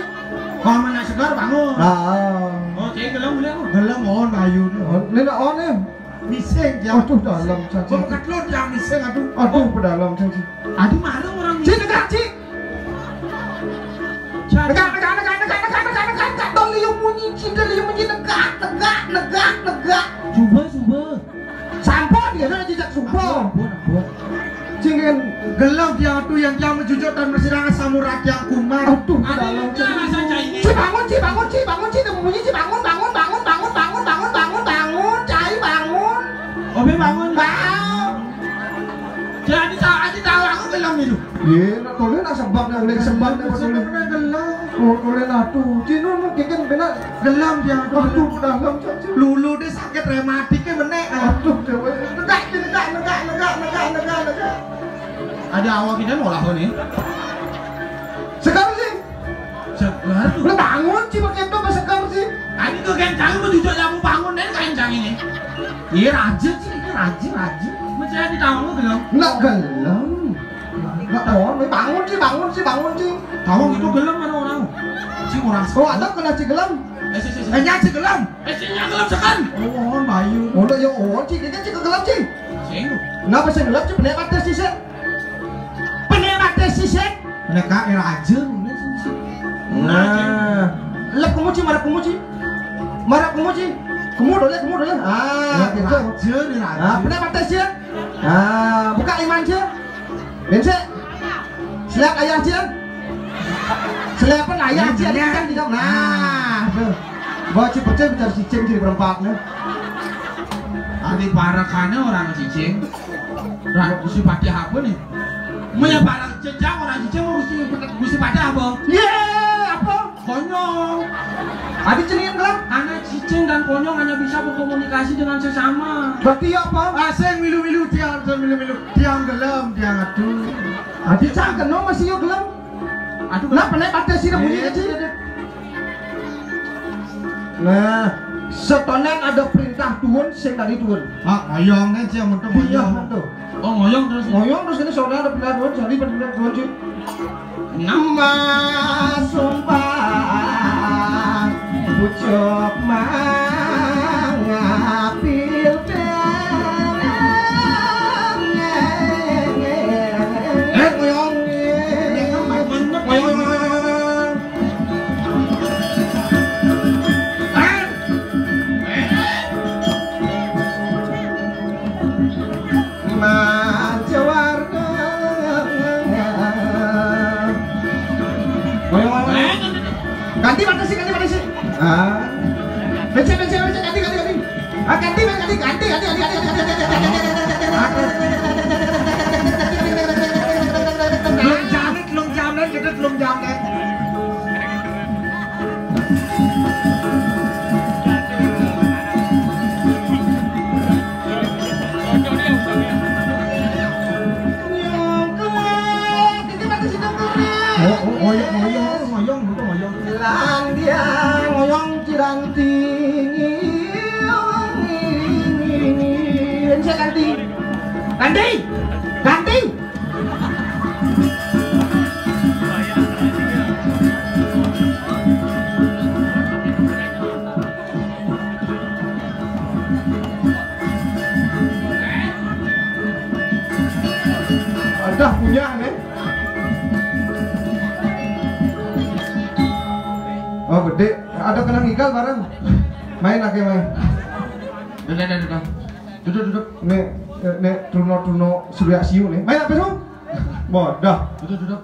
Oh, mana segar, bangun. Ah. Oh, Ci, gelem, boleh, aku. Gelem, on, ayu. Oh, ini on, ya. Mising, ya. Aduh, dalam, caci. Kok ketlot, ya, mising, aduh. Aduh, pedalam, caci. Aduh, malu orang Ci, mising. Negak, Ci. Negak, negak, negak, negak, negak, negak, negak, negak. Dong liu munyi, Ci, dong liu munyi, negak, negak, negak, negak. Coba, coba. Sampun, ya, saya jejak sumpah. Ampun, ampun. Cingin. Gelem tiang tu yang tiang menjujur dan bersirangan samurat yang kumat. Aduh, Ada dalam, yang Ci. Rasa cai ini. Ci, bangun, Ci, bangun, Ci, bangun, Ci, temu munyi, Ci, bangun, bangun, bangun, bangun, bangun, bangun, bangun, bangun, Cai, bangun. Obi bangun. Bangun. Jadi tak, jadi tak, aku gelem itu. Iya, nak toleh nak sebab, nak boleh sebab, nak Sebab boleh. Benar gelem. Oh, toleh nak tu. Cino nak keken benar. Gelem dia. Aduh, dalam, caci. Lulu deh sakit rematiknya benek. Aduh, dewe. Negak, negak, negak, negak, negak, negak, negak. Ada awak kita mau lah ni. Segar, Ci. Segar tu. Lu bangun, Ci, pakai itu, masa Kencang, mau jujur, kamu bangun deh, kencang ini. Iya, raja sih, ini raja, raja. Mencari tamu belum? Nggak gelem. Nggak, oh, bangun sih, bangun sih, bangun sih. Tamu itu gelem mana orang? Si orang. Oh, ada kena si gelem. Eh, si, si, si. Eh, nya si gelem. Eh, si nya gelem sekan. Oh, bayu. Oh, ya, oh, si, ini si gelem sih. Sing. Kenapa sih gelem sih? Bener kata sih, sih. Penek mate sisik. Nek kak, eh, raja, ngono sih. Nah. Lep kemu ci, marep kemu ci. Marep kemu ci. Kemu dole, kemu dole. Ah, gitu. Raja nih, raja. Ah, penek mate sisik. Ah, buka iman ci. Bensik. Selep ayah ci. Selepen ayah ci, ada ikan di dalam. Nah, tuh. Bawa ci percaya bicara cicing jadi perempat nih. Adi parakane orang cicing. Lah, Gusti Patih apa nih? Maya barang cecak orang cicing mau Gusti, Gusti Patih apa? Ye, apa? Konyol. Adi ceningin gelem? Anak cicing dan konyol hanya bisa berkomunikasi dengan sesama. Berarti ya apa? Asing milu-milu, tiang, tiang milu-milu. Tiang gelem, tiang aduh. Adi cang kena masih yo gelem. Aduh, kenapa naik partai sih bunyi kecil? Nah, setonan ada perintah tuun, sing tadi tuun. Ah, ngoyong kan sih, untuk iya, ngoyong. Betul. Oh, ngoyong terus. Ngoyong terus ini, soalnya ada pindah tuun, jadi pindah tuun sih. Nama sumpah pucuk mangapil. Eh, ngoyong. Ngoyong, ngoyong, ngoyong, ngoyong. Majawarna. Ayo, ayo, ayo. Ganti mana sih, ganti mana sih? Ah. Becek, becek, becek, ganti, ganti, ganti. Ah, ganti, ganti, ganti, ganti, ganti, ganti, ganti, ganti, ganti, ganti, ganti. Belum jamet, belum jamet, kita belum jamet. Oh, oh, ngoyong, ngoyong, ngoyong, ngoyong. Landia ngoyong ciranting. Saya ganti. Ganti. Ganti. Ada punya nih. Oh, gede. Ada kenang igal bareng. Main lagi, main. Duduk, duduk, duduk. Duduk, duduk. Nih, nih, Truno, Truno, Surya Siu nih. Main apa, Sung? Bodoh. Duduk, duduk.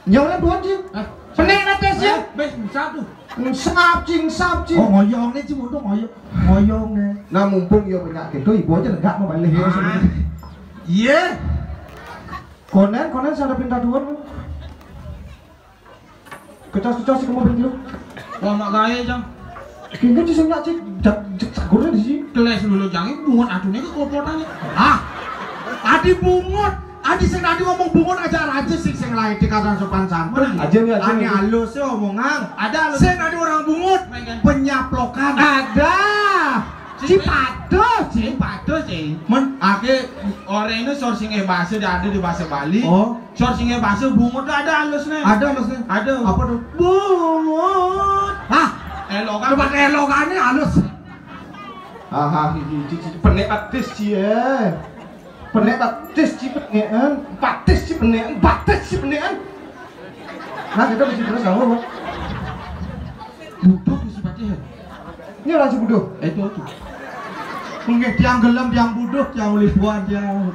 Nyawanya dua, Cing. Eh, pening nanti sih. Eh, bes, satu. Sap, Cing, sap, Cing. Oh, ngoyong nih, Cing, untung ngoyong. Ngoyong nih. Nah, mumpung ya penyakit tuh, ibu aja lega mau balik ya. Ah, iya. Konen, konen, saya ada pinta dua. Kecas-kecas sih kamu pintu. Wah, mak gae, Jang. Kayaknya sih nggak cek, jak, jak segurnya di sini. Keles dulu, Jang. Ini bungut aduh nih kekopotan nih. Ah, adi bungut. Adi sing tadi ngomong bungut aja raja sing sing lain di kata sopan santun. Aja nih, aja nih. Halus sih omongan. Ada halus. Sing tadi orang bungut. Pengen. Penyaplokan. Ada. Ci patuh, ci. Ci patuh, ci. Men, ake orang ini sourcing bahasa dia ada di bahasa Bali. Oh. Sourcingnya bahasa bungut tuh ada halus nih. Ada halus nih. Ada. Apa tuh? Bungut. Hah? Elokan. Coba elokannya halus. Aha, iki iki iki penek patis ci, eh. Penek patis ci penekan, patis ci penekan, patis ci penekan. Nah, kita mesti terus sama, Bang. Butuh sih patis. Ini orang sih butuh. Eh, itu tuh. Nggih, tiang gelem, tiang butuh, tiang libuan, tiang